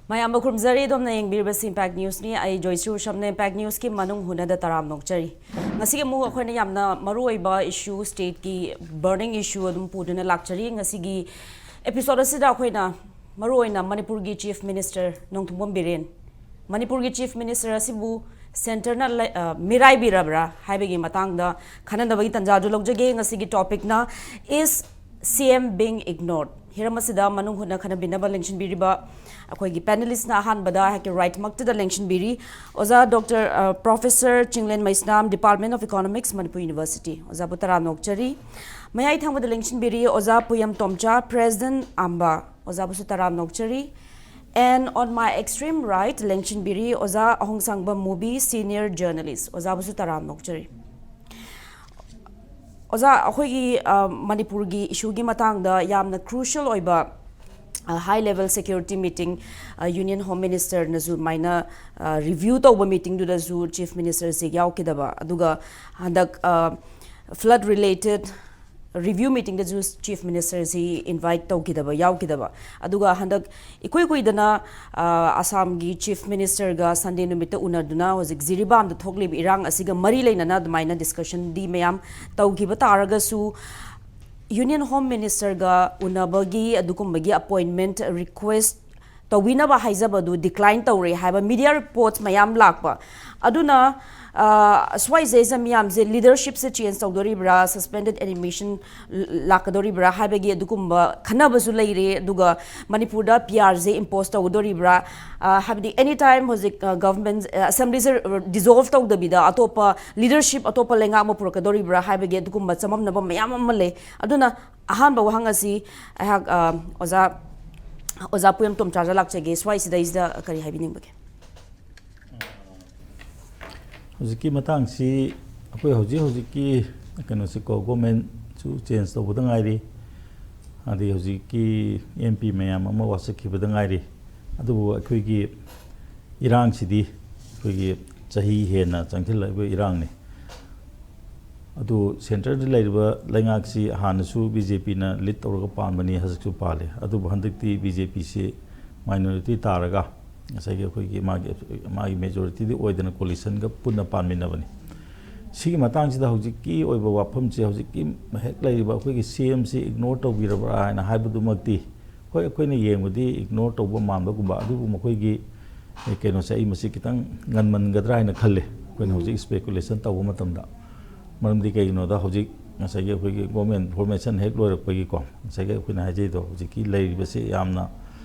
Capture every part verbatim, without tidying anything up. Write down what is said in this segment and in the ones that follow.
ꯃꯌꯥꯝꯕꯨ ꯈꯨꯔꯨꯝꯖꯔꯤ꯫ ꯑꯗꯣꯝꯅ ꯌꯦꯡꯕꯤꯔꯤꯕꯁꯤ ꯏꯝꯄꯦꯛ ꯅ꯭ꯌꯨꯁꯅꯤ꯫ ꯑꯩ ꯖꯣꯏꯁ꯭ꯔꯤ ꯎꯁꯝꯅ ꯏꯝꯄꯦꯛ ꯅ꯭ꯌꯨꯁꯀꯤ ꯃꯅꯨꯡ ꯍꯨꯠꯅꯗ ꯇꯔꯥꯝ ꯅꯣꯛꯆꯔꯤ꯫ ꯉꯁꯤꯒꯤ ꯑꯃꯨꯛ ꯑꯩꯈꯣꯏꯅ ꯌꯥꯝꯅ ꯃꯔꯨꯑꯣꯏꯕ ꯏꯁꯨ, ꯁ꯭ꯇꯦꯠꯀꯤ ꯕꯔꯅꯤꯡ ꯏꯁꯨ ꯑꯗꯨꯝ ꯄꯨꯗꯨꯅ ꯂꯥꯛꯆꯔꯤ꯫ ꯉꯁꯤꯒꯤ ꯑꯦꯄꯤꯁꯣꯗ ꯑꯁꯤꯗ ꯑꯩꯈꯣꯏꯅ ꯃꯔꯨꯑꯣꯏꯅ ꯃꯅꯤꯄꯨꯔꯒꯤ ꯆꯤꯐ ꯃꯤꯅꯤꯁꯇꯔ ꯅꯣꯡꯊꯣꯝꯕꯝ ꯕꯤꯔꯦꯟ, ꯃꯅꯤꯄꯨꯔꯒꯤ ꯆꯤꯐ ꯃꯤꯅꯤꯁꯇꯔ ꯑꯁꯤꯕꯨ ꯁꯦꯟꯇꯔꯅ ꯂꯩ-, ꯑ, ꯃꯤꯔꯥꯏꯕꯤꯔꯕ꯭ꯔꯥ ꯍꯥꯏꯕꯒꯤ ꯃꯇꯥꯡꯗ ꯈꯟꯅꯅꯕꯒꯤ ꯇꯥꯟꯖꯥ ꯑꯗꯨ ꯂꯧꯖꯒꯦ꯫ ꯉꯁꯤꯒꯤ ꯇꯣꯄꯤꯛꯅ "Is C M being ignored?" ꯍꯤꯔꯝ ꯑꯁꯤꯗ ꯃꯅꯨꯡ ꯍꯨꯠꯅ ꯈꯟꯅꯕꯤꯅꯕ ꯂꯦꯡꯁꯤꯟꯕꯤꯔꯤꯕ ꯑꯩꯈꯣꯏꯒꯤ ꯄꯦꯅꯦꯂꯤꯁꯅ ꯑꯍꯥꯟꯕꯗ ꯑꯩꯍꯥꯛꯀꯤ ꯔꯥꯏꯠꯃꯛꯇꯨꯗ ꯂꯦꯡꯁꯤꯟꯕꯤꯔꯤ, ꯑꯣꯖꯥ ꯗꯣꯛꯇꯔ, ꯑ, professor Chinglen Meisnam, Department of Economics, Manipur University꯫ ꯑꯣꯖꯥꯕꯨ ꯇꯔꯥꯝꯅ ꯑꯣꯛꯆꯔꯤ꯫ ꯃꯌꯥꯏ ꯊꯪꯕꯗ ꯂꯦꯡꯁꯤꯟꯕꯤꯔꯤ ꯑꯣꯖꯥ ꯄꯨꯌꯝ ꯇꯣꯝꯆꯥ, President ꯑꯝꯕꯥ꯫ ꯑꯣꯖꯥꯕꯨꯁꯨ ꯇꯔꯥꯝꯅ ꯑꯣꯛꯆꯔꯤ꯫ And on my extreme right ꯂꯦꯡꯁꯤꯟꯕꯤꯔꯤ ꯑꯣꯖꯥ ꯑꯍꯣꯡꯁꯥꯡꯕꯝ ꯃꯨꯕꯤ, Senior Journalist꯫ ꯑꯣꯖꯥꯕꯨꯁꯨ ꯇꯔꯥꯝꯅ ꯑꯣꯛꯆꯔꯤ꯫ ꯑꯣꯖꯥ, ꯑꯩꯈꯣꯏꯒꯤ, ꯑ, ꯃꯅꯤꯄꯨꯔꯒꯤ ꯏꯁꯨꯒꯤ ꯃꯇꯥꯡꯗ ꯌꯥꯝꯅ ꯀ꯭ꯔꯨꯁꯤꯌꯦꯜ ꯑꯣꯏꯕ, ꯑ, ꯍꯥꯏ ꯂꯦꯚꯦꯜ ꯁꯦꯀ꯭ꯌꯨꯔꯤꯇꯤ ꯃꯤꯇꯤꯡ, ꯑ, ꯌꯨꯅꯤꯌꯟ ꯍꯣꯝ ꯃꯤꯅꯤꯁꯇꯔꯅꯁꯨ ꯑꯗꯨꯃꯥꯏꯅ, ꯑ, ꯔꯤꯚ꯭ꯌꯨ ꯇꯧꯕ ꯃꯤꯇꯤꯡꯗꯨꯗꯁꯨ ꯆꯤꯐ ꯃꯤꯅꯤꯁꯇꯔꯁꯦ ꯌꯥꯎꯈꯤꯗꯕ, ꯑꯗꯨꯒ ꯍꯟꯗꯛ, ꯑ, ꯐ꯭ꯂꯗ ꯔꯤꯂꯦꯇꯦꯗ ꯔꯤꯚ꯭ꯌꯨ ꯃꯤꯇꯤꯡꯗꯁꯨ ꯆꯤꯐ ꯃꯤꯅꯤꯁꯇꯔꯁꯤ ꯏꯟꯚꯥꯏꯠ ꯇꯧꯈꯤꯗꯕ, ꯌꯥꯎꯈꯤꯗꯕ꯫ ꯑꯗꯨꯒ ꯍꯟꯗꯛ ꯏꯀꯨꯏ ꯀꯨꯏꯗꯅ, ꯑ, ꯑꯁꯥꯝꯒꯤ ꯆꯤꯐ ꯃꯤꯅꯤꯁꯇꯔꯒ ꯁꯟꯗꯦ ꯅꯨꯃꯤꯠꯇ ꯎꯅꯗꯨꯅ ꯍꯧꯖꯤꯛ ꯖꯤꯔꯤꯕꯥꯝꯗ ꯊꯣꯛꯂꯤꯕ ꯏꯔꯥꯡ ꯑꯁꯤꯒ ꯃꯔꯤ ꯂꯩꯅꯅ ꯑꯗꯨꯃꯥꯏꯅ ꯗꯤꯁꯀꯁꯟꯗꯤ ꯃꯌꯥꯝ ꯇꯧꯈꯤꯕ ꯇꯥꯔꯒꯁꯨ, ꯌꯨꯅꯤꯌꯟ ꯍꯣꯝ ꯃꯤꯅꯤꯁꯇꯔꯒ ꯎꯅꯕꯒꯤ ꯑꯗꯨꯒꯨꯝꯕꯒꯤ ꯑꯄꯣꯏꯟꯃꯦꯟꯠ ꯔꯤꯀ꯭ꯋꯦꯁ ꯇꯧꯕꯤꯅꯕ ꯍꯥꯏꯖꯕꯗꯨ ꯗꯤꯀ꯭ꯂꯥꯏꯟ ꯇꯧꯔꯦ ꯍꯥꯏꯕ ꯃꯤꯗꯤꯌꯥ ꯔꯤꯄꯣꯔꯠꯁ ꯃꯌꯥꯝ ꯂꯥꯛꯄ꯫ ꯑꯗꯨꯅ, ꯑ, ꯁ꯭ꯋꯥꯏꯁꯦ ꯃꯌꯥꯝꯁꯦ ꯂꯤꯗꯔꯁꯤꯞꯁꯦ ꯆꯦꯟꯖ ꯇꯧꯗꯣꯔꯤꯕ꯭ꯔꯥ, ꯁꯁꯄꯦꯟꯗꯦꯗ ꯑꯦꯅꯤꯃꯦꯁꯟ ꯂꯥꯛꯀꯗꯣꯔꯤꯕ꯭ꯔꯥ ꯍꯥꯏꯕꯒꯤ ꯑꯗꯨꯒꯨꯝꯕ ꯈꯟꯅꯕꯁꯨ ꯂꯩꯔꯦ꯫ ꯑꯗꯨꯒ ꯃꯅꯤꯄꯨꯔꯗ ꯄꯤ ꯑꯥꯔꯁꯦ ꯏꯝꯄꯣꯁ ꯇꯧꯒꯗꯣꯔꯤꯕ꯭ꯔꯥ, ꯑ, ꯍꯥꯏꯕꯗꯤ ꯑꯦꯅꯤ ꯇꯥꯏꯝ ꯍꯧꯖꯤꯛ, ꯑ, ꯒꯚꯔꯟꯃꯦꯟ, ꯑ, ꯑꯦꯁꯦꯝꯕ꯭ꯂꯤꯁꯦ ꯗꯤꯖꯣꯜꯚ ꯇꯧꯗꯕꯤꯗ ꯑꯇꯣꯞꯄ ꯂꯤꯗꯔꯁꯤꯞ, ꯑꯇꯣꯞꯄ ꯂꯩꯉꯥꯛ ꯑꯃ ꯄꯨꯔꯛꯀꯗꯣꯔꯤꯕ꯭ꯔꯥ ꯍꯥꯏꯕꯒꯤ ꯑꯗꯨꯒꯨꯝꯕ ꯆꯃꯝꯅꯕ ꯃꯌꯥꯝ ꯑꯃ ꯂꯩ꯫ ꯑꯗꯨꯅ ꯑꯍꯥꯟꯕ ꯋꯥꯍꯪ ꯑꯁꯤ ꯑꯩꯍꯥꯛ, ꯑ, ꯑꯣꯖꯥ, ꯑꯣꯖꯥ ꯄꯨꯌꯝ ꯇꯣꯝꯆꯥꯗ ꯂꯥꯛꯆꯒꯦ꯫ ꯁ꯭ꯋꯥꯏꯁꯤꯗꯩꯁꯤꯗ ꯀꯔꯤ ꯍꯥꯏꯕꯤꯅꯤꯡꯕꯒꯦ? ꯍꯧꯖꯤꯛꯀꯤ ꯃꯇꯥꯡꯁꯤ ꯑꯩꯈꯣꯏ ꯍꯧꯖꯤꯛ ꯍꯧꯖꯤꯛꯀꯤ ꯀꯩꯅꯣꯁꯤꯀꯣ, ꯒꯣꯔꯃꯦꯟꯁꯨ ꯆꯦꯟꯖ ꯇꯧꯕꯗ ꯉꯥꯏꯔꯤ, ꯑꯗꯩ ꯍꯧꯖꯤꯛꯀꯤ ꯑꯦꯝ ꯄꯤ ꯃꯌꯥꯝ ꯑꯃ ꯋꯥꯁꯛꯈꯤꯕꯗ ꯉꯥꯏꯔꯤ꯫ ꯑꯗꯨꯕꯨ ꯑꯩꯈꯣꯏꯒꯤ ꯏꯔꯥꯡꯁꯤꯗꯤ ꯑꯩꯈꯣꯏꯒꯤ ꯆꯍꯤ ꯍꯦꯟꯅ ꯆꯪꯁꯤꯜꯂꯛꯂꯤꯕ ꯏꯔꯥꯡꯅꯤ꯫ ꯑꯗꯨ ꯁꯦꯟꯇꯔꯗ ꯂꯩꯔꯤꯕ ꯂꯩꯉꯥꯛꯁꯤ ꯍꯥꯟꯅꯁꯨ ꯕꯤ ꯖꯦ ꯄꯤꯅ ꯂꯤꯗ ꯇꯧꯔꯒ ꯄꯥꯟꯕꯅꯤ, ꯍꯧꯖꯤꯛꯁꯨ ꯄꯥꯜꯂꯤ꯫ ꯑꯗꯨꯕꯨ ꯍꯟꯗꯛꯇꯤ ꯕꯤ ꯖꯦ ꯄꯤꯁꯤ ꯃꯥꯏꯅꯣꯔꯤꯇꯤ ꯇꯥꯔꯒ ꯉꯁꯥꯏꯒꯤ ꯑꯩꯈꯣꯏꯒꯤ ꯃꯥꯒꯤ ꯃꯥꯒꯤ ꯃꯦꯖꯣꯔꯤꯇꯤꯗꯤ ꯑꯣꯏꯗꯅ ꯀꯣꯂꯤꯁꯟꯒ ꯄꯨꯟꯅ ꯄꯥꯟꯃꯤꯟꯅꯕꯅꯤ꯫ ꯁꯤꯒꯤ ꯃꯇꯥꯡꯁꯤꯗ ꯍꯧꯖꯤꯛꯀꯤ ꯑꯣꯏꯕ ꯋꯥꯐꯝꯁꯦ ꯍꯧꯖꯤꯛꯀꯤ ꯍꯦꯛ ꯂꯩꯔꯤꯕ ꯑꯩꯈꯣꯏꯒꯤ ꯁꯤ ꯑꯦꯝꯁꯤ ꯏꯒꯅꯣꯔ ꯇꯧꯕꯤꯔꯕ꯭ꯔꯥ ꯍꯥꯏꯅ ꯍꯥꯏꯕꯗꯨꯃꯛꯇꯤ ꯍꯣꯏ, ꯑꯩꯈꯣꯏꯅ ꯌꯦꯡꯕꯗꯤ ꯏꯒꯅꯣꯔ ꯇꯧꯕ ꯃꯥꯟꯕꯒꯨꯝꯕ, ꯑꯗꯨꯕꯨ ꯃꯈꯣꯏꯒꯤ, ꯑꯦ, ꯀꯩꯅꯣꯁꯦ, ꯑꯩ ꯃꯁꯤ ꯈꯤꯇꯪ ꯉꯟꯃꯟꯒꯗ꯭ꯔꯥ ꯍꯥꯏꯅ ꯈꯜꯂꯦ, ꯑꯩꯈꯣꯏꯅ ꯍꯧꯖꯤꯛ ꯁ꯭ꯄꯦꯀꯨꯂꯦꯁꯟ ꯇꯧꯕ ꯃꯇꯝꯗ꯫ ꯃꯔꯝꯗꯤ ꯀꯩꯒꯤꯅꯣꯗ, ꯍꯧꯖꯤꯛ ꯉꯁꯥꯏꯒꯤ ꯑꯩꯈꯣꯏꯒꯤ ꯒꯣꯔꯃꯦꯟ ꯐꯣꯔꯃꯦꯁꯟ ꯍꯦꯛ ꯂꯣꯏꯔꯛꯄꯒꯤꯀꯣ, ꯉꯁꯥꯏꯒꯤ ꯑꯩꯈꯣꯏꯅ ꯍꯥꯏꯖꯩꯗꯣ, ꯍꯧꯖꯤꯛꯀꯤ ꯂꯩꯔꯤꯕꯁꯤ ꯌꯥꯝꯅ,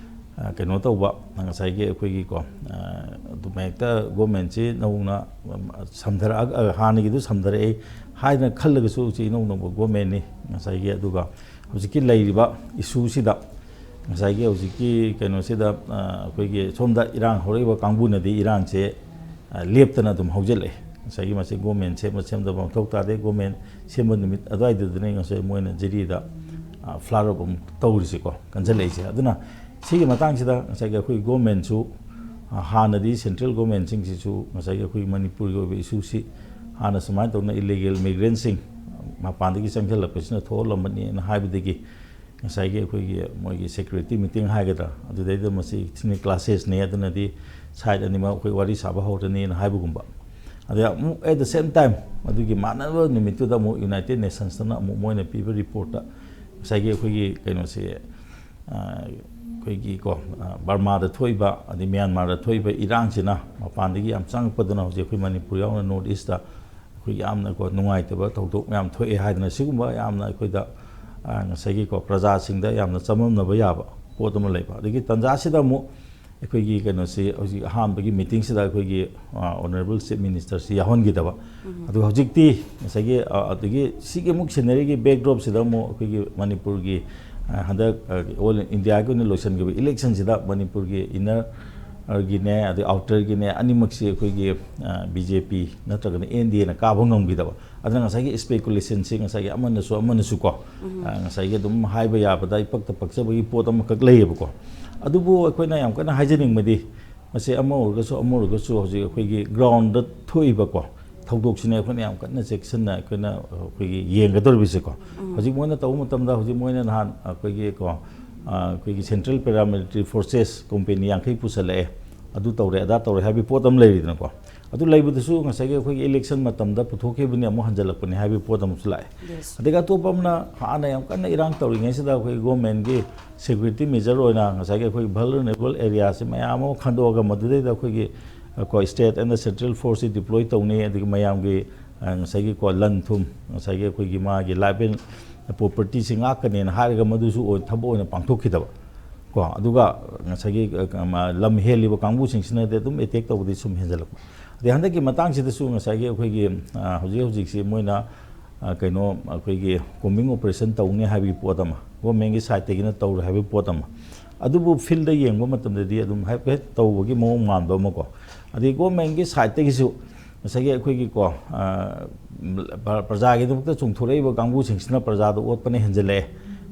ꯑ, ꯀꯩꯅꯣ ꯇꯧꯕ, ꯉꯁꯥꯏꯒꯤ ꯑꯩꯈꯣꯏꯒꯤꯀꯣ, ꯑ, ꯑꯗꯨꯝ ꯍꯦꯛꯇ ꯒꯣꯔꯃꯦꯟꯁꯤ ꯅꯧꯅ, ꯑ, ꯁꯝꯊꯔꯛꯑꯒ, ꯑ, ꯍꯥꯟꯅꯒꯤꯗꯨ ꯁꯝꯊꯔꯛꯑꯦ ꯍꯥꯏꯅ ꯈꯜꯂꯒꯁꯨ, ꯍꯧꯖꯤꯛ ꯏꯅꯧ ꯅꯧꯕ ꯒꯣꯔꯃꯦꯟꯅꯤ꯫ ꯉꯁꯥꯏꯒꯤ, ꯑꯗꯨꯒ ꯍꯧꯖꯤꯛꯀꯤ ꯂꯩꯔꯤꯕ ꯏꯁꯨꯁꯤꯗ, ꯉꯁꯥꯏꯒꯤ ꯍꯧꯖꯤꯛꯀꯤ ꯀꯩꯅꯣꯁꯤꯗ, ꯑ, ꯑꯩꯈꯣꯏꯒꯤ ꯁꯣꯝꯗ ꯏꯔꯥꯡ ꯍꯧꯔꯛꯏꯕ ꯀꯥꯡꯕꯨꯅꯗꯤ ꯏꯔꯥꯡꯁꯦ, ꯑ, ꯂꯦꯞꯇꯅ ꯑꯗꯨꯝ ꯍꯧꯖꯤꯜꯂꯛꯑꯦ꯫ ꯉꯁꯥꯏꯒꯤ ꯃꯁꯤ ꯒꯣꯔꯃꯦꯟ ꯁꯦꯝꯕ ꯁꯦꯝꯗꯕ ꯃꯊꯧ ꯇꯥꯗꯦ, ꯒꯣꯔꯃꯦꯟ ꯁꯦꯝꯕ ꯅꯨꯃꯤꯠ ꯑꯗꯨꯋꯥꯏꯗꯨꯗꯅꯦ ꯉꯁꯥꯏ ꯃꯣꯏꯅ ꯖꯤꯔꯤꯗ, ꯑ, ꯐ꯭ꯂꯥꯠ ꯑꯞ ꯑꯃꯨꯛ ꯇꯧꯔꯤꯁꯤꯀꯣ, ꯀꯟꯁꯤꯜꯂꯛꯏꯁꯦ꯫ ꯑꯗꯨꯅ ꯁꯤꯒꯤ ꯃꯇꯥꯡꯁꯤꯗ ꯉꯁꯥꯏꯒꯤ ꯑꯩꯈꯣꯏ ꯒꯣꯔꯃꯦꯟꯁꯨ, ꯑ, ꯍꯥꯟꯅꯗꯤ ꯁꯦꯟꯇ꯭ꯔꯦꯜ ꯒꯣꯔꯃꯦꯟꯁꯤꯡꯁꯤꯁꯨ ꯉꯁꯥꯏꯒꯤ ꯑꯩꯈꯣꯏ ꯃꯅꯤꯄꯨꯔꯒꯤ ꯑꯣꯏꯕ ꯏꯁꯨꯁꯤ ꯍꯥꯟꯅ ꯁꯨꯃꯥꯏꯅ ꯇꯧꯅ ꯏꯂꯤꯒꯦꯜ ꯃꯤꯒ꯭ꯔꯦꯟꯁꯤꯡ ꯃꯄꯥꯟꯗꯒꯤ ꯆꯪꯁꯤꯜꯂꯛꯄꯁꯤꯅ ꯊꯣꯛꯍꯜꯂꯝꯕꯅꯦꯅ ꯍꯥꯏꯕꯗꯒꯤ ꯉꯁꯥꯏꯒꯤ ꯑꯩꯈꯣꯏꯒꯤ ꯃꯣꯏꯒꯤ ꯁꯦꯀ꯭ꯌꯨꯔꯤꯇꯤ ꯃꯤꯇꯤꯡ ꯍꯥꯏꯒꯗ꯭ꯔꯥ, ꯑꯗꯨꯗꯩꯗ ꯃꯁꯤ ꯁꯤꯅꯤ ꯀ꯭ꯂꯥꯁꯦꯁꯅꯤ, ꯑꯗꯨꯅꯗꯤ ꯁꯥꯏꯠ ꯑꯅꯤꯃꯛ ꯑꯩꯈꯣꯏ ꯋꯥꯔꯤ ꯁꯥꯕ ꯍꯧꯔꯅꯤꯅ ꯍꯥꯏꯕꯒꯨꯝꯕ꯫ ꯑꯗ ꯑꯃꯨꯛ at the same time ꯑꯗꯨꯒꯤ ꯃꯥꯟꯅꯕ ꯅꯨꯃꯤꯠꯇꯨꯗ ꯑꯃꯨꯛ ꯌꯨꯅꯥꯏꯇꯦꯠ ꯅꯦꯁꯟꯁꯇꯅ ꯑꯃꯨꯛ ꯃꯣꯏꯅ ꯄꯤꯕ ꯔꯤꯄꯣꯔꯠꯇ ꯉꯁꯥꯏꯒꯤ ꯑꯩꯈꯣꯏꯒꯤ ꯀꯩꯅꯣꯁꯦ, ꯑ, ꯑꯩꯈꯣꯏꯒꯤ ꯀꯣ, ꯑ, ꯕꯔꯃꯥꯗ ꯊꯣꯛꯏꯕ ꯑꯗꯩ ꯃ꯭ꯌꯥꯟꯃꯥꯔꯗ ꯊꯣꯛꯏꯕ ꯏꯔꯥꯡꯁꯤꯅ ꯃꯄꯥꯟꯗꯒꯤ ꯌꯥꯝ ꯆꯪꯉꯛꯄꯗꯨꯅ ꯍꯧꯖꯤꯛ ꯑꯩꯈꯣꯏ ꯃꯅꯤꯄꯨꯔ ꯌꯥꯎꯅ ꯅꯣꯔꯠ ꯏꯁꯇ ꯑꯩꯈꯣꯏ ꯌꯥꯝꯅ ꯀꯣ ꯅꯨꯡꯉꯥꯏꯇꯕ ꯊꯧꯗꯣꯛ ꯃꯌꯥꯝ ꯊꯣꯛꯑꯦ ꯍꯥꯏꯗꯅ ꯁꯤꯒꯨꯝꯕ ꯌꯥꯝꯅ ꯑꯩꯈꯣꯏꯗ, ꯑ, ꯉꯁꯥꯏꯒꯤ ꯀꯣ ꯄ꯭ꯔꯖꯥꯁꯤꯡꯗ ꯌꯥꯝꯅ ꯆꯃꯝꯅꯕ ꯌꯥꯕ ꯄꯣꯠ ꯑꯃ ꯂꯩꯕ꯫ ꯑꯗꯒꯤ ꯇꯥꯟꯖꯥꯁꯤꯗ ꯑꯃꯨꯛ ꯑꯩꯈꯣꯏꯒꯤ ꯀꯩꯅꯣꯁꯤ ꯍꯧꯖꯤꯛ ꯑꯍꯥꯟꯕꯒꯤ ꯃꯤꯇꯤꯡꯁꯤꯗ ꯑꯩꯈꯣꯏꯒꯤ, ꯑ, ꯑꯣꯅꯔꯦꯕꯜ ꯆꯤꯐ ꯃꯤꯅꯤꯁꯇꯔꯁꯤ ꯌꯥꯎꯍꯟꯈꯤꯗꯕ꯫ ꯑꯗꯨꯒ ꯍꯧꯖꯤꯛꯇꯤ ꯉꯁꯥꯏꯒꯤ, ꯑ, ꯑꯗꯒꯤ ꯁꯤꯒꯤ ꯑꯃꯨꯛ ꯁꯤꯅꯔꯤꯒꯤ ꯕꯦꯛꯗ꯭ꯔꯣꯞꯁꯤꯗ ꯑꯃꯨꯛ ꯑꯩꯈꯣꯏꯒꯤ ꯃꯅꯤꯄꯨꯔꯒꯤ, ꯑ, ꯍꯟꯗꯛ, ꯑ, ꯑꯣꯜ ꯏꯟꯗꯤꯌꯥꯒꯤ ꯑꯣꯏꯅ ꯂꯣꯏꯁꯤꯟꯈꯤꯕ ꯏꯂꯦꯛꯁꯟꯁꯤꯗ ꯃꯅꯤꯄꯨꯔꯒꯤ ꯏꯟꯅꯔꯒꯤꯅꯦ ꯑꯗꯩ ꯑꯥꯎꯇꯔꯒꯤꯅꯦ ꯑꯅꯤꯃꯛꯁꯤ ꯑꯩꯈꯣꯏꯒꯤ, ꯑ, ꯕꯤ ꯖꯦ ꯄꯤ ꯅꯠꯇ꯭ꯔꯒꯅ ꯑꯦꯟ ꯗꯤ ꯑꯦꯅ ꯀꯥꯕ ꯉꯝꯈꯤꯗꯕ꯫ ꯑꯗꯨꯅ ꯉꯁꯥꯏꯒꯤ ꯁ꯭ꯄꯦꯀꯨꯂꯦꯁꯟꯁꯤ ꯉꯁꯥꯏꯒꯤ ꯑꯃꯅꯁꯨ ꯑꯃꯅꯁꯨ ꯀꯣ, ꯑ, ꯉꯁꯥꯏꯒꯤ ꯑꯗꯨꯝ ꯍꯥꯏꯕ ꯌꯥꯕꯗ ꯏꯄꯛꯇ ꯄꯛꯆꯕꯒꯤ ꯄꯣꯠ ꯑꯃꯈꯛ ꯂꯩꯌꯦꯕꯀꯣ꯫ ꯑꯗꯨꯕꯨ ꯑꯩꯈꯣꯏꯅ ꯌꯥꯝ ꯀꯟꯅ ꯍꯥꯏꯖꯅꯤꯡꯕꯗꯤ ꯃꯁꯤ ꯑꯃ ꯑꯣꯏꯔꯒꯁꯨ ꯑꯃ ꯑꯣꯏꯔꯒꯁꯨ ꯍꯧꯖꯤꯛ ꯑꯩꯈꯣꯏꯒꯤ ꯒ꯭ꯔꯥꯎꯟꯗ ꯊꯣꯛꯏꯕꯀꯣ ꯊꯧꯗꯣꯛꯁꯤꯅꯦ ꯑꯩꯈꯣꯏꯅ ꯌꯥꯝ ꯀꯟꯅ ꯆꯦꯛꯁꯤꯟꯅ ꯑꯩꯈꯣꯏꯅ ꯑꯩꯈꯣꯏꯒꯤ ꯌꯦꯡꯒꯗꯧꯔꯤꯕꯁꯦꯀꯣ꯫ ꯍꯧꯖꯤꯛ ꯃꯣꯏꯅ ꯇꯧꯕ ꯃꯇꯝꯗ ꯍꯧꯖꯤꯛ ꯃꯣꯏꯅ ꯅꯍꯥꯟ ꯑꯩꯈꯣꯏꯒꯤ ꯀꯣ ꯑꯩꯈꯣꯏꯒꯤ ꯁꯦꯟꯇ꯭ꯔꯦꯜ ꯄꯦꯔꯥꯃꯤꯂꯤꯇꯔꯤ ꯐꯣꯔꯁꯦꯁ ꯀꯣꯝꯄꯦꯅꯤ ꯌꯥꯡꯈꯩ ꯄꯨꯁꯜꯂꯛꯑꯦ, ꯑꯗꯨ ꯇꯧꯔꯦ ꯑꯗꯥ ꯇꯧꯔꯦ ꯍꯥꯏꯕꯒꯤ ꯄꯣꯠ ꯑꯃ ꯂꯩꯔꯤꯗꯅꯀꯣ꯫ ꯑꯗꯨ ꯂꯩꯕꯗꯨꯁꯨ ꯉꯁꯥꯏꯒꯤ ꯑꯩꯈꯣꯏꯒꯤ ꯏꯂꯦꯛꯁꯟ ꯃꯇꯝꯗ ꯄꯨꯊꯣꯛꯈꯤꯕꯅꯤ, ꯑꯃꯨꯛ ꯍꯟꯖꯜꯂꯛꯄꯅꯤ ꯍꯥꯏꯕꯒꯤ ꯄꯣꯠ ꯑꯃꯁꯨ ꯂꯥꯛꯑꯦ꯫ ꯑꯗꯒꯤ ꯑꯇꯣꯞꯄ ꯑꯃꯅ, ꯍꯥꯟꯅ ꯌꯥꯝ ꯀꯟꯅ ꯏꯔꯥꯡ ꯇꯧꯔꯤꯉꯩꯁꯤꯗ ꯑꯩꯈꯣꯏꯒꯤ ꯒꯣꯔꯃꯦꯟꯒꯤ ꯁꯦꯀ꯭ꯌꯨꯔꯤꯇꯤ ꯃꯦꯖꯔ ꯑꯣꯏꯅ ꯉꯁꯥꯏꯒꯤ ꯑꯩꯈꯣꯏꯒꯤ ꯚꯜꯅꯔꯦꯕꯜ ꯑꯦꯔꯤꯌꯥꯁꯦ ꯃꯌꯥꯝ ꯑꯃ ꯈꯟꯗꯣꯛꯑꯒ, ꯃꯗꯨꯗꯩꯗ ꯑꯩꯈꯣꯏꯒꯤ ꯑꯩꯈꯣꯏ ꯁ꯭ꯇꯦꯠ ꯑꯦꯟ ꯗ ꯁꯦꯟꯇ꯭ꯔꯦꯜ ꯐꯣꯔꯁꯁꯤ ꯗꯤꯄ꯭ꯂꯣꯏ ꯇꯧꯅꯤ, ꯑꯗꯒꯤ ꯃꯌꯥꯝꯒꯤ ꯉꯁꯥꯏꯒꯤ ꯀꯣ ꯂꯟ ꯊꯨꯝ, ꯉꯁꯥꯏꯒꯤ ꯑꯩꯈꯣꯏꯒꯤ ꯃꯥꯒꯤ ꯂꯥꯏꯐ ꯑꯦꯟ ꯄ꯭ꯔꯣꯄꯔꯇꯤꯁꯤ ꯉꯥꯛꯀꯅꯦꯅ ꯍꯥꯏꯔꯒ, ꯃꯗꯨꯁꯨ ꯊꯕꯛ ꯑꯣꯏꯅ ꯄꯥꯡꯊꯣꯛꯈꯤꯗꯕ ꯀꯣ꯫ ꯑꯗꯨꯒ ꯉꯁꯥꯏꯒꯤ ꯂꯝ ꯍꯦꯜꯂꯤꯕ ꯀꯥꯡꯕꯨꯁꯤꯡꯁꯤꯅꯗꯤ ꯑꯗꯨꯝ ꯑꯦꯇꯦꯛ ꯇꯧꯕꯗꯤ ꯁꯨꯝ ꯍꯦꯟꯖꯜꯂꯛꯄ꯫ ꯑꯗꯩ ꯍꯟꯗꯛꯀꯤ ꯃꯇꯥꯡꯁꯤꯗꯁꯨ ꯉꯁꯥꯏꯒꯤ ꯑꯩꯈꯣꯏꯒꯤ ꯍꯧꯖꯤꯛ ꯍꯧꯖꯤꯛꯁꯤ ꯃꯣꯏꯅ ꯀꯩꯅꯣ, ꯑꯩꯈꯣꯏꯒꯤ ꯀꯣꯝꯕꯤꯡ ꯑꯣꯄꯔꯦꯁꯟ ꯇꯧꯅꯤ ꯍꯥꯏꯕꯒꯤ ꯄꯣꯠ ꯑꯃ, ꯒꯣꯔꯃꯦꯟꯒꯤ ꯁꯥꯏꯠꯇꯒꯤꯅ ꯇꯧꯔꯦ ꯍꯥꯏꯕꯒꯤ ꯄꯣꯠ ꯑꯃ, ꯑꯗꯨꯕꯨ ꯐꯤꯜꯗ ꯌꯦꯡꯕ ꯃꯇꯝꯗꯗꯤ ꯑꯗꯨꯝ ꯍꯥꯏꯐꯦꯠ ꯇꯧꯕꯒꯤ ꯃꯑꯣꯡ ꯃꯥꯟꯕ ꯑꯃꯀꯣ꯫ ꯑꯗꯩ ꯒꯣꯔꯃꯦꯟꯒꯤ ꯁꯥꯏꯠꯇꯒꯤꯁꯨ ꯉꯁꯥꯏꯒꯤ ꯑꯩꯈꯣꯏꯒꯤ ꯀꯣ, ꯄ꯭ꯔꯖꯥꯒꯤꯗꯃꯛꯇ ꯆꯣꯡꯊꯣꯔꯛꯏꯕ ꯀꯥꯡꯕꯨꯁꯤꯡꯁꯤꯅ ꯄ꯭ꯔꯖꯥꯗ ꯑꯣꯠꯄꯅ ꯍꯦꯟꯖꯜꯂꯛꯑꯦ,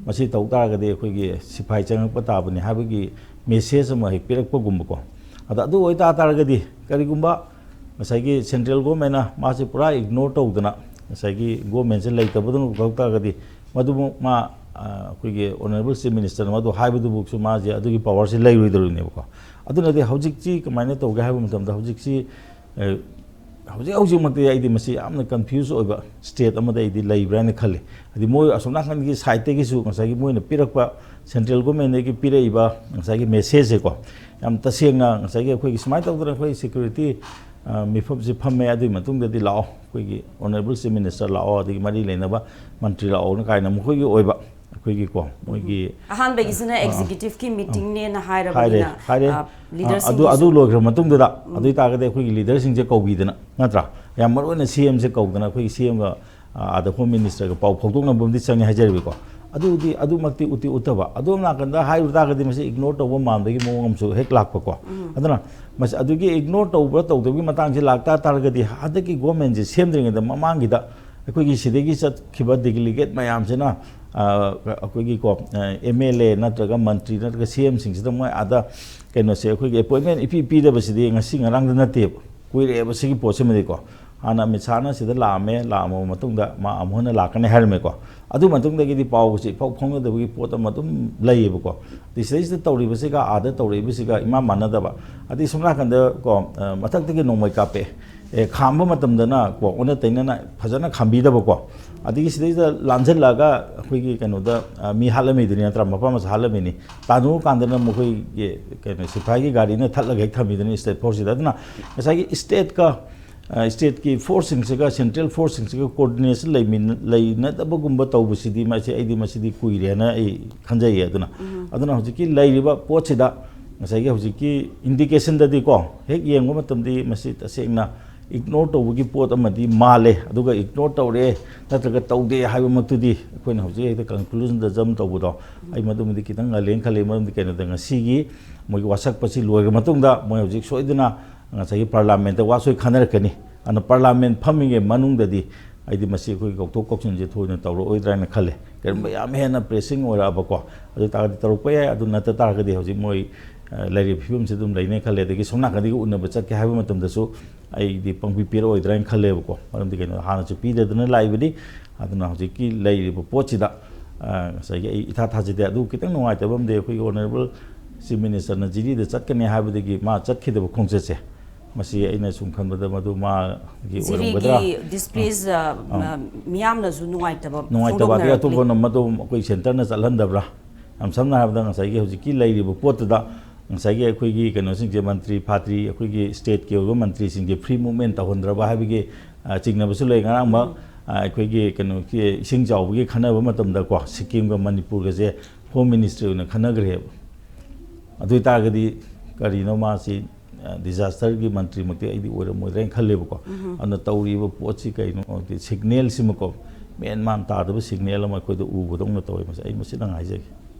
ꯃꯁꯤ ꯇꯧ ꯇꯥꯔꯒꯗꯤ ꯑꯩꯈꯣꯏꯒꯤ ꯁꯤꯐꯥꯏ ꯆꯪꯉꯛꯄ ꯇꯥꯕꯅꯤ ꯍꯥꯏꯕꯒꯤ ꯃꯦꯁꯦꯖ ꯑꯃ ꯍꯦꯛ ꯄꯤꯔꯛꯄꯒꯨꯝꯕꯀꯣ꯫ ꯑꯗ ꯑꯗꯨ ꯑꯣꯏꯇꯥ ꯇꯥꯔꯒꯗꯤ ꯀꯔꯤꯒꯨꯝꯕ ꯉꯁꯥꯏꯒꯤ ꯁꯦꯟꯇ꯭ꯔꯦꯜ ꯒꯣꯔꯃꯦꯟꯅ ꯃꯥꯁꯦ ꯄꯨꯔꯥ ꯏꯒꯅꯣꯔ ꯇꯧꯗꯅ, ꯉꯁꯥꯏꯒꯤ ꯒꯣꯔꯃꯦꯟꯁꯦ ꯂꯩꯇꯕꯗꯧꯅ ꯇꯧ ꯇꯥꯔꯒꯗꯤ, ꯃꯗꯨꯃꯛ ꯃꯥ, ꯑꯩꯈꯣꯏꯒꯤ ꯑꯣꯅꯔꯦꯕꯜ ꯆꯤꯐ ꯃꯤꯅꯤꯁꯇꯔꯅ ꯃꯗꯨ ꯍꯥꯏꯕꯗꯨꯕꯨꯛꯁꯨ ꯃꯥꯁꯦ ꯑꯗꯨꯒꯤ ꯄꯋꯥꯔꯁꯦ ꯂꯩꯔꯣꯏꯗꯧꯔꯤꯅꯦꯕꯀꯣ꯫ ꯑꯗꯨꯅꯗꯤ ꯍꯧꯖꯤꯛꯁꯤ ꯀꯃꯥꯏꯅ ꯇꯧꯒꯦ ꯍꯥꯏꯕ ꯃꯇꯝꯗ, ꯍꯧꯖꯤꯛꯁꯤ ꯍꯧꯖꯤꯛ ꯍꯧꯖꯤꯛꯃꯛꯇꯤ ꯑꯩꯗꯤ ꯃꯁꯤ ꯌꯥꯝꯅ ꯀꯟꯐ꯭ꯌꯨꯁ ꯑꯣꯏꯕ ꯁ꯭ꯇꯦꯠ ꯑꯃꯗ ꯑꯩꯗꯤ ꯂꯩꯕ꯭ꯔꯥ ꯍꯥꯏꯅ ꯈꯜꯂꯤ꯫ ꯍꯥꯏꯗꯤ ꯃꯣꯏ ꯑꯁꯣꯝ ꯅꯥꯀꯟꯒꯤ ꯁꯥꯏꯠꯇꯒꯤꯁꯨ ꯉꯁꯥꯏꯒꯤ ꯃꯣꯏꯅ ꯄꯤꯔꯛꯄ, ꯁꯦꯟꯇ꯭ꯔꯦꯜ ꯒꯣꯔꯃꯦꯟꯗꯒꯤ ꯄꯤꯔꯛꯏꯕ ꯉꯁꯥꯏꯒꯤ ꯃꯦꯁꯦꯖꯁꯦꯀꯣ, ꯌꯥꯝ ꯇꯁꯦꯡꯅ ꯉꯁꯥꯏꯒꯤ ꯑꯩꯈꯣꯏꯒꯤ ꯁꯨꯃꯥꯏꯅ ꯇꯧꯗꯅ ꯑꯩꯈꯣꯏ ꯁꯦꯀ꯭ꯌꯨꯔꯤꯇꯤ ꯃꯤꯐꯝꯁꯤ ꯐꯝꯃꯦ, ꯑꯗꯨꯒꯤ ꯃꯇꯨꯡꯗꯗꯤ ꯂꯥꯛꯑꯣ, ꯑꯩꯈꯣꯏꯒꯤ ꯑꯣꯅꯔꯦꯕꯜ ꯆꯤꯐ ꯃꯤꯅꯤꯁꯇꯔ ꯂꯥꯛꯑꯣ, ꯑꯗꯒꯤ ꯃꯔꯤ ꯂꯩꯅꯕ ꯃꯟꯇ꯭ꯔꯤ ꯂꯥꯛꯑꯣꯅ ꯀꯥꯏꯅ ꯃꯈꯣꯏꯒꯤ ꯑꯣꯏꯕ, ꯑꯩꯈꯣꯏꯒꯤꯀꯣ, ꯃꯣꯏꯒꯤ ꯑꯍꯥꯟꯕꯒꯤꯁꯤꯅ ꯑꯥ, ꯑꯥ꯫ ꯑꯦꯛꯖꯤꯀ꯭ꯌꯨꯇꯤꯚꯀꯤ ꯃꯤꯇꯤꯡꯅꯦꯅ ꯍꯥꯏꯔꯦ, ꯍꯥꯏꯔꯕꯅꯤꯅ, ꯍꯥꯏꯔꯦ꯫ ꯑ, ꯑꯥ, ꯑꯗꯨ, ꯂꯤꯗꯔꯁꯤꯡꯒꯤꯁꯨ ꯑꯗꯨ ꯂꯣꯏꯈ꯭ꯔ ꯃꯇꯨꯡꯗꯨꯗ, ꯎꯝ꯫ ꯑꯗꯨ ꯑꯣꯏꯇꯥꯔꯒꯗꯤ ꯑꯩꯈꯣꯏꯒꯤ ꯂꯤꯗꯔꯁꯤꯡꯁꯦ ꯀꯧꯕꯤꯗꯅ, ꯅꯠꯇ꯭ꯔꯥ? ꯌꯥꯝ ꯃꯔꯨ ꯑꯣꯏꯅ ꯁꯤ ꯑꯦꯝꯁꯦ ꯀꯧꯗꯅ, ꯑꯩꯈꯣꯏꯒꯤ ꯁꯤ ꯑꯦꯝꯒ, ꯑꯥ, ꯑꯥꯗ ꯍꯣꯝ ꯃꯤꯅꯤꯁꯇꯔꯒ ꯄꯥꯎ ꯐꯥꯎꯗꯣꯛꯅꯕ ꯑꯃꯗꯤ ꯆꯪꯉꯦ ꯍꯥꯏꯖꯔꯤꯕꯀꯣ꯫ ꯑꯗꯨꯗꯤ, ꯑꯗꯨꯃꯛꯇꯤ ꯎꯠꯇꯤ ꯎꯠꯇꯕ꯫ ꯑꯗꯣꯝ ꯅꯥꯀꯟꯗ ꯍꯥꯏꯔꯨ ꯇꯥꯔꯒꯗꯤ ꯃꯁꯤ ꯏꯒꯅꯣꯔ ꯇꯧꯕ ꯃꯥꯟꯕꯒꯤ ꯃꯑꯣꯡ ꯑꯃꯁꯨ ꯍꯦꯛ ꯂꯥꯛꯄꯀꯣ꯫ ꯎꯝ꯫ ꯑꯗꯨꯅ ꯃꯁꯤ, ꯑꯗꯨꯒꯤ ꯏꯒꯅꯣꯔ ꯇꯧꯕ꯭ꯔꯥ ꯇꯧꯗꯕꯒꯤ ꯃꯇꯥꯡꯁꯦ ꯂꯥꯛꯇ ꯇꯥꯔꯒꯗꯤ, ꯍꯟꯗꯛꯀꯤ ꯒꯣꯔꯃꯦꯟꯁꯦ ꯁꯦꯝꯗ꯭ꯔꯤꯉꯩꯗ ꯃꯃꯥꯡꯒꯤꯗ ꯑꯩꯈꯣꯏꯒꯤ ꯁꯤꯗꯒꯤ ꯆꯠꯈꯤꯕ ꯗꯦꯂꯤꯒꯦꯠ ꯃꯌꯥꯝꯁꯤꯅ, ꯑ, ꯑꯩꯈꯣꯏꯒꯤꯀꯣ, ꯑ, ꯑꯦꯝ ꯑꯦꯜ ꯑꯦ ꯅꯠꯇ꯭ꯔꯒ ꯃꯟꯇ꯭ꯔꯤ ꯅꯠꯇ꯭ꯔꯒ ꯁꯤ ꯑꯦꯝꯁꯤꯡꯁꯤꯗ ꯃꯣꯏ ꯑꯥꯗ ꯀꯩꯅꯣꯁꯦ, ꯑꯩꯈꯣꯏꯒꯤ ꯑꯦꯄꯣꯏꯟꯃꯦꯟ ꯏꯄꯤ ꯄꯤꯗꯕꯁꯤꯗꯤ ꯉꯁꯤ ꯉꯔꯥꯡꯗ ꯅꯠꯇꯦꯕ, ꯀꯨꯏꯔꯛꯑꯦꯕ ꯁꯤꯒꯤ ꯄꯣꯠꯁꯤꯃꯗꯤꯀꯣ꯫ ꯍꯥꯟꯅ ꯑꯃꯤꯠ ꯁꯥꯍꯅ ꯁꯤꯗ ꯂꯥꯛꯑꯝꯃꯦ, ꯂꯥꯛꯑꯝꯃꯕ ꯃꯇꯨꯡꯗ ꯃꯥ ꯑꯃꯨꯛ ꯍꯟꯅ ꯂꯥꯛꯀꯅꯤ ꯍꯥꯏꯔꯝꯃꯦꯀꯣ꯫ ꯑꯗꯨ ꯃꯇꯨꯡꯗꯒꯤꯗꯤ ꯄꯥꯎꯒꯁꯦ ꯏꯐꯥꯎ ꯐꯥꯎꯅꯗꯕꯒꯤ ꯄꯣꯠ ꯑꯃ ꯑꯗꯨꯝ ꯂꯩꯌꯦꯕꯀꯣ꯫ ꯑꯗꯩ ꯁꯤꯗꯩꯁꯤꯗ ꯇꯧꯔꯤꯕꯁꯤꯒ ꯑꯥꯗ ꯇꯧꯔꯛꯏꯕꯁꯤꯒ ꯏꯃꯥꯟ ꯃꯥꯟꯅꯗꯕ꯫ ꯑꯗꯩ ꯁꯣꯝ ꯅꯥꯀꯟꯗ ꯀꯣ, ꯑ, ꯃꯊꯛꯇꯒꯤ ꯅꯣꯡꯃꯩ ꯀꯥꯞꯄꯦ, ꯑꯦ, ꯈꯥꯝꯕ ꯃꯇꯝꯗꯅ ꯀꯣ, ꯑꯣꯟꯅ ꯇꯩꯅꯅ ꯐꯖꯅ ꯈꯥꯝꯕꯤꯗꯕꯀꯣ꯫ ꯑꯗꯒꯤ ꯁꯤꯗꯩꯁꯤꯗ ꯂꯥꯟꯁꯤꯜꯂꯛꯑꯒ ꯑꯩꯈꯣꯏꯒꯤ ꯀꯩꯅꯣꯗ, ꯑ, ꯃꯤ ꯍꯥꯠꯂꯝꯃꯤꯗꯨꯅꯤ ꯅꯠꯇ꯭ꯔꯥ, ꯃꯄꯥ ꯃꯆꯥ ꯍꯥꯠꯂꯝꯃꯤꯅꯤ꯫ ꯇꯥꯟꯗꯨ ꯀꯥꯟꯗꯅ ꯃꯈꯣꯏꯒꯤ ꯀꯩꯅꯣ ꯁꯤꯐꯥꯏꯒꯤ ꯒꯥꯔꯤꯅ ꯊꯠꯂꯒ ꯍꯦꯛ ꯊꯝꯕꯤꯗꯨꯅꯤ ꯁ꯭ꯇꯦꯠ ꯐꯣꯔꯁꯁꯤꯗ꯫ ꯑꯗꯨꯅ ꯉꯁꯥꯏꯒꯤ ꯁ꯭ꯇꯦꯠꯀ, ꯑ, ꯁ꯭ꯇꯦꯠꯀꯤ ꯐꯣꯔꯁꯁꯤꯡꯁꯤꯒ ꯁꯦꯟꯇ꯭ꯔꯦꯜ ꯐꯣꯔꯁꯁꯤꯡꯁꯤꯒ ꯀꯣꯑꯣꯔꯗꯤꯅꯦꯁꯟ ꯂꯩꯃꯤꯟ-, ꯂꯩꯅꯗꯕꯒꯨꯝꯕ ꯇꯧꯕꯁꯤꯗꯤ ꯃꯁꯤ, ꯑꯩꯗꯤ ꯃꯁꯤꯗꯤ ꯀꯨꯏꯔꯦꯅ ꯑꯩ ꯈꯟꯖꯩꯌꯦ꯫ ꯑꯗꯨꯅ, ꯑꯗꯨꯅ ꯍꯧꯖꯤꯛꯀꯤ ꯂꯩꯔꯤꯕ ꯄꯣꯠꯁꯤꯗ ꯉꯁꯥꯏꯒꯤ ꯍꯧꯖꯤꯛꯀꯤ ꯏꯟꯗꯤꯀꯦꯁꯟꯗꯗꯤꯀꯣ, ꯍꯦꯛ ꯌꯦꯡꯕ ꯃꯇꯝꯗꯤ ꯃꯁꯤ ꯇꯁꯦꯡꯅ ꯏꯒꯅꯣꯔ ꯇꯧꯕꯒꯤ ꯄꯣꯠ ꯑꯃꯗꯤ ꯃꯥꯜꯂꯦ꯫ ꯑꯗꯨꯒ ꯏꯒꯅꯣꯔ ꯇꯧꯔꯦ ꯅꯠꯇ꯭ꯔꯒ ꯇꯧꯗꯦ ꯍꯥꯏꯕꯃꯛꯇꯨꯗꯤ ꯑꯩꯈꯣꯏꯅ ꯍꯧꯖꯤꯛ ꯍꯦꯛꯇ ꯀꯟꯀ꯭ꯂꯨꯖꯟꯗ ꯖꯝ ꯇꯧꯕꯗꯣ, ꯑꯩ ꯃꯗꯨꯃꯗꯤ ꯈꯤꯇꯪ ꯉꯜꯂꯦꯅ ꯈꯜꯂꯤ꯫ ꯃꯔꯝꯗꯤ ꯀꯩꯅꯣꯗ, ꯉꯁꯤꯒꯤ ꯃꯣꯏꯒꯤ ꯋꯥꯁꯛꯄꯁꯤ ꯂꯣꯏꯔ ꯃꯇꯨꯡꯗ ꯃꯣꯏ ꯍꯧꯖꯤꯛ ꯁꯣꯏꯗꯅ ꯉꯁꯥꯏꯒꯤ ꯄꯥꯔꯂꯥꯃꯦꯟꯠꯇ ꯋꯥꯁꯣꯏ ꯈꯟꯅꯔꯛꯀꯅꯤ꯫ ꯑꯗꯨꯅ ꯄꯥꯔꯂꯥꯃꯦꯟꯠ ꯐꯝꯃꯤꯉꯩ ꯃꯅꯨꯡꯗꯗꯤ ꯑꯩꯗꯤ ꯃꯁꯤ ꯑꯩꯈꯣꯏ ꯀꯧꯊꯣꯛ ꯀꯧꯁꯤꯟꯁꯦ ꯊꯣꯏꯅ ꯇꯧꯔꯛꯑꯣꯏꯗ꯭ꯔꯥ ꯍꯥꯏꯅ ꯈꯜꯂꯦ꯫ ꯀꯔꯤꯒꯨꯝꯕ ꯌꯥꯝ ꯍꯦꯟꯅ ꯄ꯭ꯔꯦꯁꯤꯡ ꯑꯣꯏꯔꯛꯑꯕꯀꯣ, ꯑꯗꯨ ꯑꯣꯏ ꯇꯥꯔꯒꯗꯤ ꯇꯧꯔꯛꯄ ꯌꯥꯏ꯫ ꯑꯗꯨ ꯅꯠꯇ ꯇꯥꯔꯒꯗꯤ ꯍꯧꯖꯤꯛ ꯃꯣꯏ, ꯑ, ꯂꯩꯔꯤꯕ ꯐꯤꯕꯝꯁꯤ ꯑꯗꯨꯝ ꯂꯩꯅꯦ ꯈꯜꯂꯦ꯫ ꯑꯗꯒꯤ ꯁꯣꯝ ꯅꯥꯀꯟꯗꯒꯤ ꯎꯅꯕ ꯆꯠꯀꯦ ꯍꯥꯏꯕ ꯃꯇꯝꯗꯁꯨ ꯑꯩꯗꯤ ꯄꯪꯄꯤ ꯄꯤꯔꯛꯑꯣꯏꯗ꯭ꯔꯥ ꯍꯥꯏꯅ ꯈꯜꯂꯦꯕꯀꯣ꯫ ꯃꯔꯝꯗꯤ ꯀꯩꯅꯣ, ꯍꯥꯟꯅꯁꯨ ꯄꯤꯗꯗꯅ ꯂꯥꯛꯏꯕꯅꯤ꯫ ꯑꯗꯨꯅ ꯍꯧꯖꯤꯛꯀꯤ ꯂꯩꯔꯤꯕ ꯄꯣꯠꯁꯤꯗ ꯑ, ꯉꯁꯥꯏꯒꯤ ꯑꯩ ꯏꯊꯥ ꯊꯥꯖꯗꯦ꯫ ꯑꯗꯨ ꯈꯤꯇꯪ ꯅꯨꯡꯉꯥꯏꯇꯕ ꯑꯃꯗꯤ ꯑꯩꯈꯣꯏꯒꯤ ꯑꯣꯅꯔꯦꯕꯜ ꯆꯤꯐ ꯃꯤꯅꯤꯁꯇꯔꯅ ꯖꯤꯔꯤꯗ ꯆꯠꯀꯅꯤ ꯍꯥꯏꯕꯗꯒꯤ ꯃꯥ ꯆꯠꯈꯤꯗꯕ ꯈꯣꯡꯆꯠꯁꯦ, ꯃꯁꯤ ꯑꯩꯅ ꯁꯨꯝ ꯈꯟꯕꯗ ꯃꯗꯨ ꯃꯥꯒꯤ ꯑꯣꯏꯔꯝꯒꯗ꯭ꯔꯥ? ꯖꯤꯔꯤꯒꯤ ꯗꯤꯁꯄ꯭ꯂꯦꯁ, ꯑ, ꯑꯥ꯫ ꯃ-, ꯃꯤꯌꯥꯝꯅꯁꯨ ꯅꯨꯡꯉꯥꯏꯇꯕ ꯅꯨꯡꯉꯥꯏꯇꯕ꯫ ꯑꯗꯩ ꯐꯣꯡꯗꯣꯛꯅꯔꯛꯂꯤ꯫ ꯑꯇꯣꯞꯄꯅ ꯃꯗꯨ ꯑꯩꯈꯣꯏ ꯁꯦꯟꯇꯔꯅ ꯆꯠꯍꯟꯗꯕ꯭ꯔꯥ? ꯌꯥꯝ ꯁꯝꯅ ꯍꯥꯏꯔꯕꯗ ꯉꯁꯥꯏꯒꯤ ꯍꯧꯖꯤꯛꯀꯤ ꯂꯩꯔꯤꯕ ꯄꯣꯠꯇꯨꯗ ꯉꯁꯥꯏꯒꯤ ꯑꯩꯈꯣꯏꯒꯤ ꯀꯩꯅꯣꯁꯤꯡꯁꯦ, ꯃꯟꯇ꯭ꯔꯤ ꯐꯥꯇ꯭ꯔꯤ, ꯑꯩꯈꯣꯏꯒꯤ ꯁ꯭ꯇꯦꯠꯀꯤ ꯑꯣꯏꯕ ꯃꯟꯇ꯭ꯔꯤꯁꯤꯡꯁꯦ ꯐ꯭ꯔꯤ ꯃꯨꯚꯃꯦꯟꯠ ꯇꯧꯍꯟꯗ꯭ꯔꯕ ꯍꯥꯏꯕꯒꯤ, ꯑ, ꯆꯤꯡꯅꯕꯁꯨ ꯂꯩ꯫ ꯉꯔꯥꯡꯃꯛ, ꯎꯝ꯫ ꯑ, ꯑꯩꯈꯣꯏꯒꯤ ꯀꯩꯅꯣꯒꯤ ꯏꯁꯤꯡ ꯆꯥꯎꯕꯒꯤ ꯈꯟꯅꯕ ꯃꯇꯝꯗꯀꯣ, ꯁꯤꯛꯀꯤꯝꯒ ꯃꯅꯤꯄꯨꯔꯒꯁꯦ ꯍꯣꯝ ꯃꯤꯅꯤꯁꯇ꯭ꯔꯤ ꯑꯣꯏꯅ ꯈꯟꯅꯈ꯭ꯔꯦꯕ꯫ ꯑꯗꯨ ꯑꯣꯏꯇꯥꯔꯒꯗꯤ ꯀꯔꯤꯅꯣ ꯃꯥꯁꯤ, ꯑ, ꯗꯤꯖꯥꯁꯇꯔꯒꯤ ꯃꯟꯇ꯭ꯔꯤꯃꯛꯇꯤ ꯑꯩꯗꯤ ꯑꯣꯏꯔꯝꯃꯣꯏꯗ꯭ꯔꯥ ꯍꯥꯏꯅ ꯈꯜꯂꯦꯕꯀꯣ꯫ ꯎꯝ꯫ ꯑꯗꯨꯅ ꯇꯧꯔꯤꯕ ꯄꯣꯠꯁꯤ ꯀꯩꯅꯣ ꯍꯥꯏꯗꯤ ꯁꯤꯒꯅꯦꯜꯁꯤꯃꯀꯣ, ꯃꯦꯟ ꯃꯥꯟ ꯇꯥꯗꯕ ꯁꯤꯒꯅꯦꯜ ꯑꯃ ꯑꯩꯈꯣꯏꯗ ꯎꯕꯗꯧꯅ ꯇꯧꯋꯦ꯫ ꯃꯁꯤ ꯑꯩ ꯃꯁꯤꯗꯪ ꯍꯥꯏꯖꯒꯦ꯫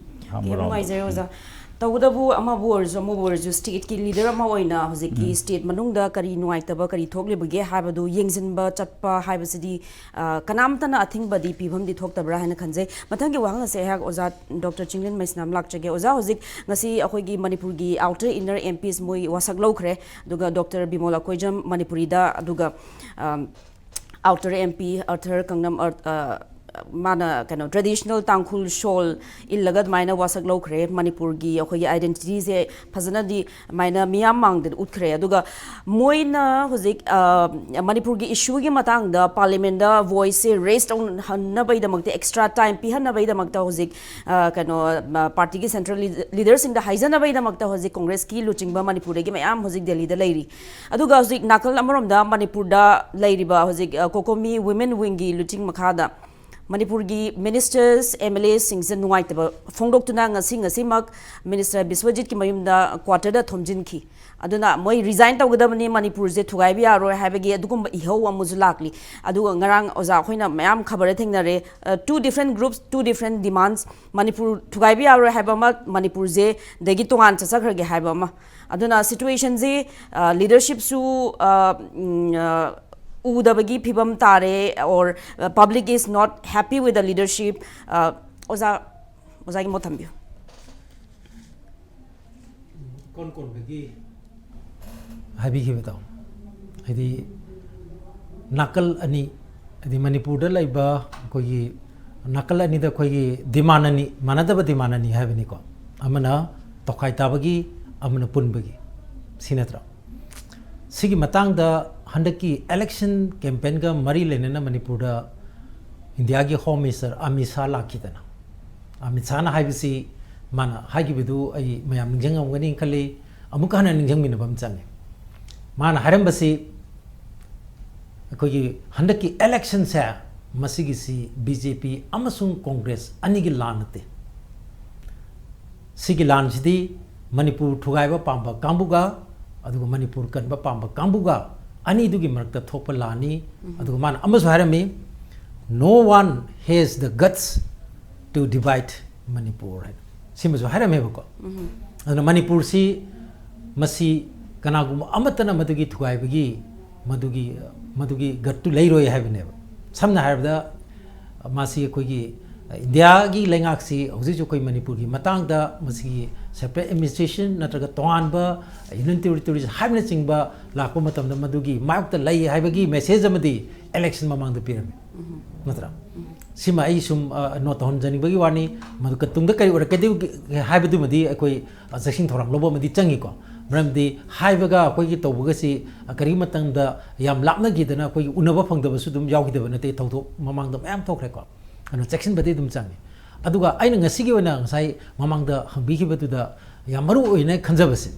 ꯌꯥꯝ ꯅꯨꯡꯉꯥꯏꯖꯔꯦ ꯑꯣꯖꯥ꯫ ꯇꯧꯕꯇꯕꯨ ꯑꯃꯕꯨ ꯑꯣꯏꯔꯁꯨ ꯑꯃꯕꯨ ꯑꯣꯏꯔꯁꯨ stateꯀꯤ leader ꯑꯃ ꯑꯣꯏꯅ ꯍꯧꯖꯤꯛꯀꯤ state ꯃꯅꯨꯡꯗ ꯀꯔꯤ ꯅꯨꯡꯉꯥꯏꯇꯕ ꯀꯔꯤ ꯊꯣꯛꯂꯤꯕꯒꯦ ꯍꯥꯏꯕꯗꯨ ꯌꯦꯡꯁꯤꯟꯕ ꯆꯠꯄ ꯍꯥꯏꯕꯁꯤꯗꯤ, ꯑ, ꯀꯅꯥꯝꯇꯅ ꯑꯊꯤꯡꯕꯗꯤ ꯄꯤꯐꯝꯗꯤ ꯊꯣꯛꯇꯕ꯭ꯔꯥ ꯍꯥꯏꯅ ꯈꯟꯖꯩ꯫ ꯃꯊꯪꯒꯤ ꯋꯥꯍꯪ ꯑꯁꯦ ꯑꯩꯍꯥꯛ ꯑꯣꯖꯥ ꯗꯣꯛꯇꯔ ꯆꯤꯡꯂꯦꯟ ꯃꯩꯁꯅꯥꯝ ꯂꯥꯛꯆꯒꯦ꯫ ꯑꯣꯖꯥ, ꯍꯧꯖꯤꯛ ꯉꯁꯤ ꯑꯩꯈꯣꯏꯒꯤ ꯃꯅꯤꯄꯨꯔꯒꯤ outer inner MPs ꯃꯣꯏ ꯋꯥꯁꯛ ꯂꯧꯈ꯭ꯔꯦ, ꯑꯗꯨꯒ ꯗꯣꯛꯇꯔ ꯕꯤꯃꯣꯂꯥ ꯀꯣꯏꯖꯝ ꯃꯅꯤꯄꯨꯔꯤꯗ, ꯑꯗꯨꯒ, ꯑꯝ, outer MP ꯑꯥꯔꯊꯔ ꯀꯪꯅꯝ, ꯑꯥꯔ-, ꯑ, ꯃꯥꯅ ꯀꯩꯅꯣ traditional ꯇꯥꯡꯈꯨꯜ shawl ꯏꯜꯂꯒ ꯑꯗꯨꯃꯥꯏꯅ ꯋꯥꯁꯛ ꯂꯧꯈ꯭ꯔꯦ꯫ ꯃꯅꯤꯄꯨꯔꯒꯤ ꯑꯩꯈꯣꯏꯒꯤ identityꯁꯦ ꯐꯖꯅꯗꯤ ꯑꯗꯨꯃꯥꯏꯅ ꯃꯤꯌꯥꯝ ꯃꯥꯡꯗ ꯎꯠꯈ꯭ꯔꯦ꯫ ꯑꯗꯨꯒ ꯃꯣꯏꯅ ꯍꯧꯖꯤꯛ, ꯑ, ꯃꯅꯤꯄꯨꯔꯒꯤ issueꯒꯤ ꯃꯇꯥꯡꯗ parliamentꯗ voiceꯁꯦ raise ꯇꯧꯍꯟꯅꯕꯒꯤꯗꯃꯛꯇ, extra time ꯄꯤꯍꯟꯅꯕꯒꯤꯗꯃꯛꯇ ꯍꯧꯖꯤꯛ, ꯑ, ꯀꯩꯅꯣ, ꯃ-, partyꯒꯤ central lead-, leaderꯁꯤꯡꯗ ꯍꯥꯏꯖꯅꯕꯒꯤꯗꯃꯛꯇ ꯍꯧꯖꯤꯛ Congressꯀꯤ ꯂꯨꯆꯤꯡꯕ ꯃꯅꯤꯄꯨꯔꯗꯒꯤ ꯃꯌꯥꯝ ꯍꯧꯖꯤꯛ ꯗꯦꯜꯂꯤꯗ ꯂꯩꯔꯤ꯫ ꯑꯗꯨꯒ ꯍꯧꯖꯤꯛ ꯅꯥꯀꯜ ꯑꯃꯔꯣꯝꯗ ꯃꯅꯤꯄꯨꯔꯗ ꯂꯩꯔꯤꯕ ꯍꯧꯖꯤꯛ, ꯑ, COCOMI Women Wingꯒꯤ ꯂꯨꯆꯤꯡ ꯃꯈꯥꯗ ꯃꯅꯤꯄꯨꯔꯒꯤ ministers, MLAꯁꯤꯡꯁꯦ ꯅꯨꯡꯉꯥꯏꯇꯕ ꯐꯣꯡꯗꯣꯛꯇꯨꯅ ꯉꯁꯤ, ꯉꯁꯤꯃꯛ Minister ꯕꯤꯁ꯭ꯋꯖꯤꯠꯀꯤ ꯃꯌꯨꯝꯗ quarterꯗ ꯊꯣꯝꯖꯤꯟꯈꯤ꯫ ꯑꯗꯨꯅ ꯃꯣꯏ resign ꯇꯧꯒꯗꯕꯅꯤ, ꯃꯅꯤꯄꯨꯔꯁꯦ ꯊꯨꯒꯥꯏꯕ ꯌꯥꯔꯣꯏ ꯍꯥꯏꯕꯒꯤ ꯑꯗꯨꯒꯨꯝꯕ ꯏꯍꯧ ꯑꯃꯁꯨ ꯂꯥꯛꯂꯤ꯫ ꯑꯗꯨꯒ ꯉꯔꯥꯡ ꯑꯣꯖꯥ ꯑꯩꯈꯣꯏꯅ ꯃꯌꯥꯝ ꯈꯕꯔꯗ ꯊꯦꯡꯅꯔꯦ, ꯑ, two different groups, two different demands, Manipur ꯊꯨꯒꯥꯏꯕ ꯌꯥꯔꯣꯏ ꯍꯥꯏꯕ ꯑꯃ, ꯃꯅꯤꯄꯨꯔꯁꯦ ꯗꯒꯤ ꯇꯣꯉꯥꯟ ꯆꯠꯆꯈ꯭ꯔꯒꯦ ꯍꯥꯏꯕ ꯑꯃ꯫ ꯑꯗꯨꯅ situationꯁꯤ, ꯑ, leadershipꯁꯨ, ꯑ, ꯎꯝ, ꯑ, ꯎꯗꯕꯒꯤ ꯐꯤꯕꯝ ꯇꯥꯔꯦ, or, uh, public is not happy with the leadership. Uh, ꯑꯣꯖꯥ, ꯑꯣꯖꯥꯒꯤ ꯃꯣꯠ ꯊꯝꯕꯤꯌꯨ꯫ ꯏꯀꯣꯟ ꯀꯣꯟꯕꯒꯤ ꯍꯥꯏꯕꯤꯈꯤꯕꯗꯣ, ꯍꯥꯏꯗꯤ ꯅꯥꯀꯜ ꯑꯅꯤ, ꯍꯥꯏꯗꯤ ꯃꯅꯤꯄꯨꯔꯗ ꯂꯩꯕ ꯑꯩꯈꯣꯏꯒꯤ ꯅꯥꯀꯜ ꯑꯅꯤꯗ ꯑꯩꯈꯣꯏꯒꯤ demand ꯑꯅꯤ, ꯃꯥꯟꯅꯗꯕ demand ꯑꯅꯤ ꯍꯥꯏꯕꯅꯤꯀꯣ, ꯑꯃꯅ ꯇꯣꯈꯥꯏ ꯇꯥꯕꯒꯤ, ꯑꯃꯅ ꯄꯨꯟꯕꯒꯤ, ꯁꯤ ꯅꯠꯇ꯭ꯔꯣ? ꯁꯤꯒꯤ ꯃꯇꯥꯡꯗ ꯍꯟꯗꯛꯀꯤ election campaignꯒ ꯃꯔꯤ ꯂꯩꯅꯅ ꯃꯅꯤꯄꯨꯔꯗ ꯏꯟꯗꯤꯌꯥꯒꯤ Home Minister ꯑꯃꯤꯠ ꯁꯥꯍ ꯂꯥꯛꯈꯤꯗꯅ, ꯑꯃꯤꯠ ꯁꯥꯍꯅ ꯍꯥꯏꯕꯁꯤ, ꯃꯥꯅ ꯍꯥꯏꯈꯤꯕꯗꯨ ꯑꯩ ꯃꯌꯥꯝ ꯅꯤꯡꯁꯤꯡꯉꯝꯒꯅꯤ ꯈꯜꯂꯤ꯫ ꯑꯃꯨꯛꯀ ꯍꯟꯅ ꯅꯤꯡꯁꯤꯡꯃꯤꯟꯅꯕ ꯑꯃ ꯆꯪꯉꯤ꯫ ꯃꯥꯅ ꯍꯥꯏꯔꯝꯕꯁꯤ, ꯑꯩꯈꯣꯏꯒꯤ ꯍꯟꯗꯛꯀꯤ electionꯁꯦ, ꯃꯁꯤꯒꯤꯁꯤ BJP ꯑꯃꯁꯨꯡ Congress ꯑꯅꯤꯒꯤ ꯂꯥꯟ ꯅꯠꯇꯦ꯫ ꯁꯤꯒꯤ ꯂꯥꯟꯁꯤꯗꯤ ꯃꯅꯤꯄꯨꯔ ꯊꯨꯒꯥꯏꯕ ꯄꯥꯝꯕ ꯀꯥꯡꯕꯨꯒ ꯑꯗꯨꯒ ꯃꯅꯤꯄꯨꯔ ꯀꯟꯕ ꯄꯥꯝꯕ ꯀꯥꯡꯕꯨꯒ ꯑꯅꯤꯗꯨꯒꯤ ꯃꯔꯛꯇ ꯊꯣꯛꯄ ꯂꯥꯟꯅꯤ꯫ ꯑꯗꯨꯒ ꯃꯥꯅ ꯑꯃꯁꯨ ꯍꯥꯏꯔꯝꯃꯤ, "No one has the guts to divide Manipur" ꯍꯥꯏꯅ꯫ ꯁꯤꯃꯁꯨ ꯍꯥꯏꯔꯝꯃꯦꯕꯀꯣ꯫ ꯑꯗꯨꯅ ꯃꯅꯤꯄꯨꯔꯁꯤ ꯃꯁꯤ ꯀꯅꯥꯒꯨꯝꯕ ꯑꯃꯠꯇꯅ ꯃꯗꯨꯒꯤ ꯊꯨꯒꯥꯏꯕꯒꯤ, ꯃꯗꯨꯒꯤ, ꯃꯗꯨꯒꯤ ꯒꯠꯇꯨ ꯂꯩꯔꯣꯏ ꯍꯥꯏꯕꯅꯦꯕ꯫ ꯁꯝꯅ ꯍꯥꯏꯔꯕꯗ, ꯃꯁꯤ ꯑꯩꯈꯣꯏꯒꯤ ꯏꯟꯗꯤꯌꯥꯒꯤ ꯂꯩꯉꯥꯛꯁꯤ ꯍꯧꯖꯤꯛ ꯍꯧꯖꯤꯛ ꯑꯩꯈꯣꯏ ꯃꯅꯤꯄꯨꯔꯒꯤ ꯃꯇꯥꯡꯗ ꯃꯁꯤꯒꯤ separate administration ꯅꯠꯇ꯭ꯔꯒ ꯇꯣꯉꯥꯟꯕ union territories ꯍꯥꯏꯕꯅꯆꯤꯡꯕ ꯂꯥꯛꯄ ꯃꯇꯝꯗ ꯃꯗꯨꯒꯤ ꯃꯥꯌꯣꯛꯇ ꯂꯩ ꯍꯥꯏꯕꯒꯤ message ꯑꯃꯗꯤ election ꯃꯃꯥꯡꯗ ꯄꯤꯔꯝꯃꯤ, ꯅꯠꯇ꯭ꯔꯥ? ꯁꯤꯃ ꯑꯩ ꯁꯨꯝ, ꯑ, note ꯇꯧꯍꯟꯖꯅꯤꯡꯕꯒꯤ ꯋꯥꯅꯤ꯫ ꯃꯗꯨ ꯇꯨꯡꯗ ꯀꯔꯤ ꯑꯣꯏꯔꯛꯀꯗꯒꯦ ꯍꯥꯏꯕꯗꯨꯃꯗꯤ ꯑꯩꯈꯣꯏ, ꯑ, ꯆꯦꯛꯁꯤꯟ ꯊꯧꯔꯥꯡ ꯂꯧꯕ ꯑꯃꯗꯤ ꯆꯪꯉꯤꯀꯣ꯫ ꯃꯔꯝꯗꯤ ꯍꯥꯏꯕꯒ ꯑꯩꯈꯣꯏꯒꯤ ꯇꯧꯕꯒꯁꯤ, ꯑ, ꯀꯔꯤꯒꯨꯝꯕ ꯃꯇꯝꯗ ꯌꯥꯝ ꯂꯥꯞꯅꯈꯤꯗꯅ ꯑꯩꯈꯣꯏꯒꯤ ꯎꯅꯕ ꯐꯪꯗꯕꯁꯨ ꯑꯗꯨꯝ ꯌꯥꯎꯈꯤꯗꯕ ꯅꯠꯇꯦ, ꯊꯧꯗꯣꯛ ꯃꯃꯥꯡꯗ ꯃꯌꯥꯝ ꯊꯣꯛꯈ꯭ꯔꯦꯀꯣ꯫ ꯑꯗꯨꯅ ꯆꯦꯛꯁꯤꯟꯕꯗꯤ ꯑꯗꯨꯝ ꯆꯪꯉꯤ꯫ ꯑꯗꯨꯒ ꯑꯩꯅ ꯉꯁꯤꯒꯤ ꯑꯣꯏꯅ ꯉꯁꯥꯏ ꯃꯃꯥꯡꯗ ꯍꯪꯕꯤꯈꯤꯕꯗꯨꯗ ꯌꯥꯝ ꯃꯔꯨ ꯑꯣꯏꯅ ꯈꯟꯖꯕꯁꯦ,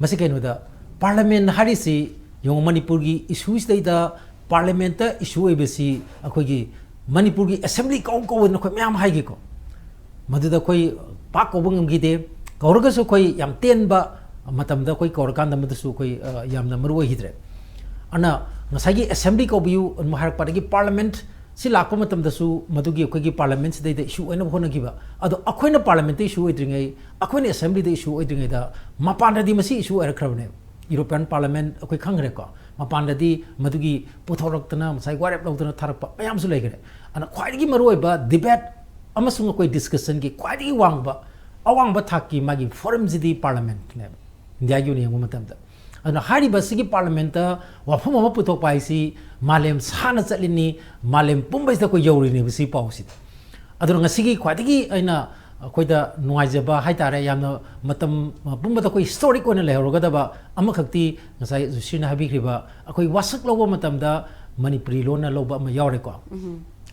ꯃꯁꯤ ꯀꯩꯅꯣꯗ, parliament ꯍꯥꯏꯔꯤꯁꯤ ꯌꯦꯡꯉꯨ, ꯃꯅꯤꯄꯨꯔꯒꯤ issue ꯁꯤꯗꯩꯗ parliament ꯇ issue ꯑꯣꯏꯕꯁꯤ ꯑꯩꯈꯣꯏꯒꯤ ꯃꯅꯤꯄꯨꯔꯒꯤ assembly ꯀꯧ ꯀꯧꯗꯅ ꯑꯩꯈꯣꯏ ꯃꯌꯥꯝ ꯍꯥꯏꯒꯦꯀꯣ꯫ ꯃꯗꯨꯗ ꯑꯩꯈꯣꯏ ꯄꯥꯛ ꯀꯧꯕ ꯉꯝꯈꯤꯗꯦ꯫ ꯀꯧꯔꯒꯁꯨ ꯑꯩꯈꯣꯏ ꯌꯥꯝ ꯇꯦꯟꯕ ꯃꯇꯝꯗ ꯑꯩꯈꯣꯏ ꯀꯧꯔꯀꯥꯟꯗ ꯃꯗꯨꯁꯨ ꯑꯩꯈꯣꯏ, ꯑ, ꯌꯥꯝꯅ ꯃꯔꯨ ꯑꯣꯏꯈꯤꯗ꯭ꯔꯦ꯫ ꯑꯗꯨꯅ ꯉꯁꯥꯏꯒꯤ assembly ꯀꯧꯕꯤꯌꯨ ꯑꯗꯨꯝ ꯍꯥꯏꯔꯛꯄ, ꯑꯗꯒꯤ parliament ꯁꯤ ꯂꯥꯛꯄ ꯃꯇꯝꯗꯁꯨ ꯃꯗꯨꯒꯤ ꯑꯩꯈꯣꯏꯒꯤ parliament ꯁꯤꯗꯩꯗ issue ꯑꯣꯏꯅꯕ ꯍꯣꯠꯅꯈꯤꯕ꯫ ꯑꯗꯣ ꯑꯩꯈꯣꯏꯅ parliament ꯇ issue ꯑꯣꯏꯗ꯭ꯔꯤꯉꯩ, ꯑꯩꯈꯣꯏꯅ assembly ꯗ issue ꯑꯣꯏꯗ꯭ꯔꯤꯉꯩꯗ ꯃꯄꯥꯟꯗꯗꯤ ꯃꯁꯤ issue ꯑꯣꯏꯔꯛꯈ꯭ꯔꯕꯅꯦ꯫ European parliament ꯑꯩꯈꯣꯏ ꯈꯪꯈ꯭ꯔꯦꯀꯣ꯫ ꯃꯄꯥꯟꯗꯗꯤ ꯃꯗꯨꯒꯤ ꯄꯨꯊꯣꯔꯛꯇꯅ, ꯉꯁꯥꯏ ꯋꯥꯔꯦꯞ ꯂꯧꯗꯅ ꯊꯥꯔꯛꯄ ꯃꯌꯥꯝꯁꯨ ꯂꯩꯈ꯭ꯔꯦ꯫ ꯑꯗꯨꯅ ꯈ꯭ꯋꯥꯏꯗꯒꯤ ꯃꯔꯨꯑꯣꯏꯕ debate ꯑꯃꯁꯨꯡ ꯑꯩꯈꯣꯏ discussion ꯒꯤ ꯈ꯭ꯋꯥꯏꯗꯒꯤ ꯋꯥꯡꯕ, ꯑꯋꯥꯡꯕ ꯊꯥꯛꯀꯤ ꯃꯥꯒꯤ forum ꯁꯤꯗꯤ parliament ꯅꯦꯕ, ꯏꯟꯗꯤꯌꯥꯒꯤ ꯑꯣꯏꯅ ꯌꯦꯡꯕ ꯃꯇꯝꯗ꯫ ꯑꯗꯨꯅ ꯍꯥꯏꯔꯤꯕ ꯑꯁꯤꯒꯤ parliament ꯇ ꯋꯥꯐꯝ ꯑꯃ ꯄꯨꯊꯣꯛꯄ ꯍꯥꯏꯁꯤ ꯃꯥꯂꯦꯝ ꯁꯥꯅ ꯆꯠꯂꯤꯅꯤ, ꯃꯥꯂꯦꯝ ꯄꯨꯝꯕꯁꯤꯗ ꯑꯩꯈꯣꯏ ꯌꯧꯔꯤꯅꯦꯕ ꯁꯤ ꯄꯥꯎꯁꯤꯗ꯫ ꯑꯗꯨꯅ ꯉꯁꯤꯒꯤ ꯈ꯭ꯋꯥꯏꯗꯒꯤ ꯑꯩꯅ ꯑꯩꯈꯣꯏꯗ ꯅꯨꯡꯉꯥꯏꯖꯕ ꯍꯥꯏꯇꯥꯔꯦ, ꯌꯥꯝꯅ ꯃꯇꯝ ꯄꯨꯝꯕꯗ ꯑꯩꯈꯣꯏ historic ꯑꯣꯏꯅ ꯂꯩꯍꯧꯔꯒꯗꯕ ꯑꯃꯈꯛꯇꯤ ꯉꯁꯥꯏ ꯖꯣꯁꯤꯅ ꯍꯥꯏꯕꯤꯈ꯭ꯔꯤꯕ, ꯑꯩꯈꯣꯏ ꯋꯥꯁꯛ ꯂꯧꯕ ꯃꯇꯝꯗ ꯃꯅꯤꯄꯨꯔꯤ ꯂꯣꯟꯅ ꯂꯧꯕ ꯑꯃ ꯌꯥꯎꯔꯦꯀꯣ꯫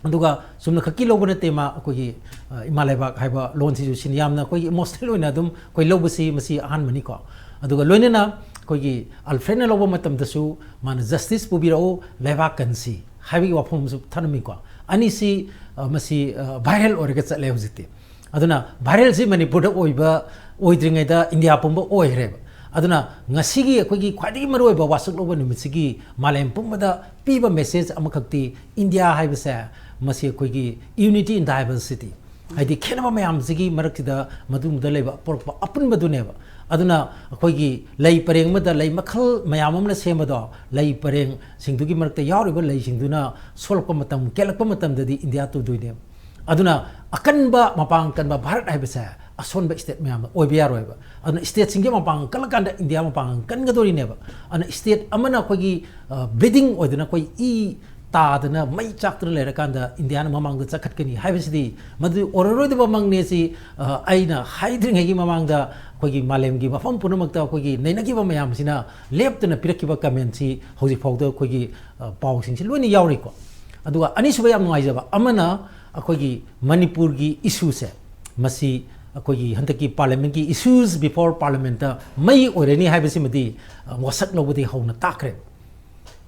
ꯑꯗꯨꯒ ꯆꯨꯝꯅ ꯈꯛꯀꯤ ꯂꯧꯕ ꯅꯠꯇꯦ, ꯃꯥ ꯑꯩꯈꯣꯏꯒꯤ, ꯑ, ꯏꯃꯥ ꯂꯩꯕꯥꯛ ꯍꯥꯏꯕ ꯂꯣꯟꯁꯤꯁꯨ ꯁꯤꯅ ꯌꯥꯝꯅ ꯑꯩꯈꯣꯏꯒꯤ emotional ꯑꯣꯏꯅ ꯑꯗꯨꯝ ꯑꯩꯈꯣꯏ ꯂꯧꯕꯁꯤ ꯃꯁꯤ ꯑꯍꯥꯟꯕꯅꯤꯀꯣ꯫ ꯑꯗꯨꯒ ꯂꯣꯏꯅꯅ ꯑꯩꯈꯣꯏꯒꯤ Alfred ꯅ ꯂꯧꯕ ꯃꯇꯝꯗꯁꯨ ꯃꯥꯅ "Justice ꯄꯨꯕꯤꯔꯛꯎ, ꯂꯩꯕꯥꯛ ꯀꯟꯁꯤ" ꯍꯥꯏꯕꯒꯤ ꯋꯥꯐꯝ ꯑꯃꯁꯨ ꯊꯝꯂꯝꯃꯤꯀꯣ꯫ ꯑꯅꯤꯁꯤ, ꯑ, ꯃꯁꯤ, ꯑ, viral ꯑꯣꯏꯔꯒ ꯆꯠꯂꯦ ꯍꯧꯖꯤꯛꯇꯤ꯫ ꯑꯗꯨꯅ viral ꯁꯤ ꯃꯅꯤꯄꯨꯔꯗ ꯑꯣꯏꯕ, ꯑꯣꯏꯗ꯭ꯔꯤꯉꯩꯗ ꯏꯟꯗꯤꯌꯥ ꯄꯨꯝꯕ ꯑꯣꯏꯈ꯭ꯔꯦꯕ꯫ ꯑꯗꯨꯅ ꯉꯁꯤꯒꯤ ꯑꯩꯈꯣꯏꯒꯤ ꯈ꯭ꯋꯥꯏꯗꯒꯤ ꯃꯔꯨꯑꯣꯏꯕ ꯋꯥꯁꯛ ꯂꯧꯕ ꯅꯨꯃꯤꯠꯁꯤꯒꯤ ꯃꯥꯂꯦꯝ ꯄꯨꯝꯕꯗ ꯄꯤꯕ message ꯑꯃꯈꯛꯇꯤ, ꯏꯟꯗꯤꯌꯥ ꯍꯥꯏꯕꯁꯦ ꯃꯁꯤ ꯑꯩꯈꯣꯏꯒꯤ unity in diversity, ꯍꯥꯏꯗꯤ ꯈꯦꯠꯅꯕ ꯃꯌꯥꯝꯁꯤꯒꯤ ꯃꯔꯛꯁꯤꯗ ꯃꯗꯨꯗ ꯂꯩꯕ ꯄꯣꯔꯛꯄ ꯑꯄꯨꯟꯕꯗꯨꯅꯦꯕ꯫ ꯑꯗꯨꯅ ꯑꯩꯈꯣꯏꯒꯤ ꯂꯩ ꯄꯔꯦꯡ ꯑꯃꯗ ꯂꯩ ꯃꯈꯜ ꯃꯌꯥꯝ ꯑꯃꯅ ꯁꯦꯝꯕꯗꯣ, ꯂꯩ ꯄꯔꯦꯡꯁꯤꯡꯗꯨꯒꯤ ꯃꯔꯛꯇ ꯌꯥꯎꯔꯤꯕ ꯂꯩꯁꯤꯡꯗꯨꯅ ꯁꯣꯛꯂꯛꯄ ꯃꯇꯝ, ꯀꯦꯜꯂꯛꯄ ꯃꯇꯝꯗꯗꯤ ꯏꯟꯗꯤꯌꯥ ꯇꯨꯗꯣꯏꯅꯦꯕ꯫ ꯑꯗꯨꯅ ꯑꯀꯟꯕ ꯃꯄꯥꯡ ꯀꯟꯕ ꯚꯥꯔꯠ ꯍꯥꯏꯕꯁꯦ ꯑꯁꯣꯟꯕ ꯁ꯭ꯇꯦꯠ ꯃꯌꯥꯝ ꯑꯣꯏꯕ ꯌꯥꯔꯣꯏꯕ꯫ ꯑꯗꯨꯅ ꯁ꯭ꯇꯦꯠꯁꯤꯡꯒꯤ ꯃꯄꯥꯡ ꯀꯜꯂꯀꯥꯟꯗ ꯏꯟꯗꯤꯌꯥ ꯃꯄꯥꯡ ꯀꯟꯒꯗꯣꯔꯤꯅꯦꯕ꯫ ꯑꯗꯨꯅ ꯁ꯭ꯇꯦꯠ ꯑꯃꯅ ꯑꯩꯈꯣꯏꯒꯤ, ꯑ, ꯕ꯭ꯂꯤꯗꯤꯡ ꯑꯣꯏꯗꯅ ꯑꯩꯈꯣꯏ ꯏ ꯇꯥꯗꯅ ꯃꯩ ꯆꯥꯛꯇꯅ ꯂꯩꯔꯀꯥꯟꯗ ꯏꯟꯗꯤꯌꯥꯅ ꯃꯃꯥꯡꯗ ꯆꯠꯈꯠꯀꯅꯤ ꯍꯥꯏꯕꯁꯤꯗꯤ ꯃꯗꯨ ꯑꯣꯏꯔꯔꯣꯏꯗꯕ ꯃꯪꯅꯦ꯫ ꯁꯤ, ꯑ, ꯑꯩꯅ ꯍꯥꯏꯗ꯭ꯔꯤꯉꯩꯒꯤ ꯃꯃꯥꯡꯗ ꯑꯩꯈꯣꯏꯒꯤ ꯃꯥꯂꯦꯝꯒꯤ ꯃꯐꯝ ꯄꯨꯝꯅꯃꯛꯇ ꯑꯩꯈꯣꯏꯒꯤ ꯅꯩꯅꯈꯤꯕ ꯃꯌꯥꯝꯁꯤꯅ ꯂꯦꯞꯇꯅ ꯄꯤꯔꯛꯈꯤꯕ ꯀꯃꯦꯟꯁꯤ ꯍꯧꯖꯤꯛ ꯐꯥꯎꯗ ꯑꯩꯈꯣꯏꯒꯤ, ꯑ, ꯄꯥꯎꯁꯤꯡꯁꯤ ꯂꯣꯏꯅ ꯌꯥꯎꯔꯤꯀꯣ꯫ ꯑꯗꯨꯒ ꯑꯅꯤꯁꯨꯕ ꯌꯥꯝ ꯅꯨꯡꯉꯥꯏꯖꯕ ꯑꯃꯅ ꯑꯩꯈꯣꯏꯒꯤ ꯃꯅꯤꯄꯨꯔꯒꯤ ꯏꯁꯨꯁꯦ, ꯃꯁꯤ ꯑꯩꯈꯣꯏꯒꯤ ꯍꯟꯗꯛꯀꯤ ꯄꯥꯔꯂꯤꯌꯥꯃꯦꯟꯠꯀꯤ ꯏꯁꯨꯁ ꯕꯤꯐꯣꯔ ꯄꯥꯔꯂꯤꯌꯥꯃꯦꯟꯠꯇ ꯃꯩ ꯑꯣꯏꯔꯅꯤ ꯍꯥꯏꯕꯁꯤꯃꯗꯤ, ꯑ, ꯋꯥꯁꯛ ꯂꯧꯕꯗꯒꯤ ꯍꯧꯅ ꯇꯥꯛꯈ꯭ꯔꯦ꯫